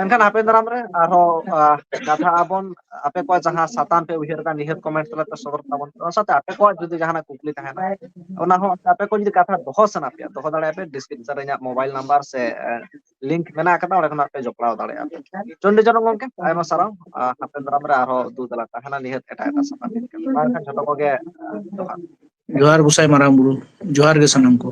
ᱮᱱᱠᱷᱟᱱ ᱦᱟᱯᱮᱱ ᱫᱟᱨᱟᱢ ᱨᱮ ᱟᱨᱦᱚᱸ, ᱟᱦ, ᱠᱟᱛᱷᱟ ᱟᱵᱚᱱ, ᱟᱯᱮ ᱠᱚᱣᱟᱜ ᱡᱟᱦᱟᱸ ᱥᱟᱛᱟᱢ ᱯᱮ ᱩᱭᱦᱟᱹᱨ ᱠᱟᱜ, ᱱᱤᱦᱟᱹᱛ ᱠᱚᱢᱮᱱᱴ ᱛᱟᱞᱟᱛᱮ ᱥᱚᱫᱚᱨ ᱛᱟᱵᱚᱱ ᱯᱮ᱾ ᱚᱱᱟ ᱥᱟᱶᱛᱮ ᱟᱯᱮ ᱠᱚᱣᱟᱜ ᱡᱩᱫᱤ ᱡᱟᱦᱟᱱᱟᱜ ᱠᱩᱠᱞᱤ ᱛᱟᱦᱮᱱᱟ, ᱚᱱᱟ ᱦᱚᱸ ᱟᱯᱮ ᱠᱚ ᱡᱩᱫᱤ ᱠᱟᱛᱷᱟ ᱫᱚᱦᱚ ᱥᱟᱱᱟ ᱯᱮᱭᱟ, ᱫᱚᱦᱚ ᱫᱟᱲᱮᱭᱟᱜᱼᱟ ᱯᱮ, ᱰᱤᱥᱠᱨᱤᱯᱥᱚᱱ ᱨᱮ ᱤᱧᱟᱹᱜ ᱢᱳᱵᱟᱭᱤᱞ ᱱᱟᱢᱵᱟᱨ ᱥᱮ, ᱮ, ᱞᱤᱝᱠ ᱢᱮᱱᱟᱜ ᱟᱠᱟᱫᱟ, ᱚᱸᱰᱮ ᱠᱷᱚᱱᱟᱜ ᱯᱮ ᱡᱚᱯᱲᱟᱣ ᱫᱟᱲᱮᱭᱟᱜᱼᱟ ᱯᱮ᱾ ᱪᱚᱱᱰᱤᱪᱚᱨᱚᱱ ᱜᱚᱢᱠᱮ, ᱟᱭᱢᱟ ᱥᱟᱨᱦᱟᱣ᱾ ᱟᱨ ᱦᱟᱯᱮᱱ ᱫᱟᱨᱟᱢ ᱨᱮ ᱟᱨᱦᱚᱸ ᱫᱩ ᱫᱟᱞᱟ ᱛᱟᱦᱮᱱᱟ ᱱᱤᱦᱟᱹᱛ ᱮᱴᱟᱜ ᱮᱴᱟᱜ ᱥᱟᱛᱟᱢ ᱤᱫᱤ ᱠᱟᱛᱮ᱾ ᱢᱟ ᱮᱱᱠᱷᱟᱱ ᱡᱷᱚᱛᱚ ᱠᱚᱜᱮ, ᱮ, ᱡᱚᱦᱟᱨ᱾ ᱡᱚᱦᱟᱨ ᱜᱚᱸᱥᱟᱭ ᱢᱟᱨᱟᱝ ᱵᱩᱨᱩ, ᱡᱚᱦᱟᱨ ᱜᱮ ᱥᱟᱱᱟᱢ ᱠᱚ᱾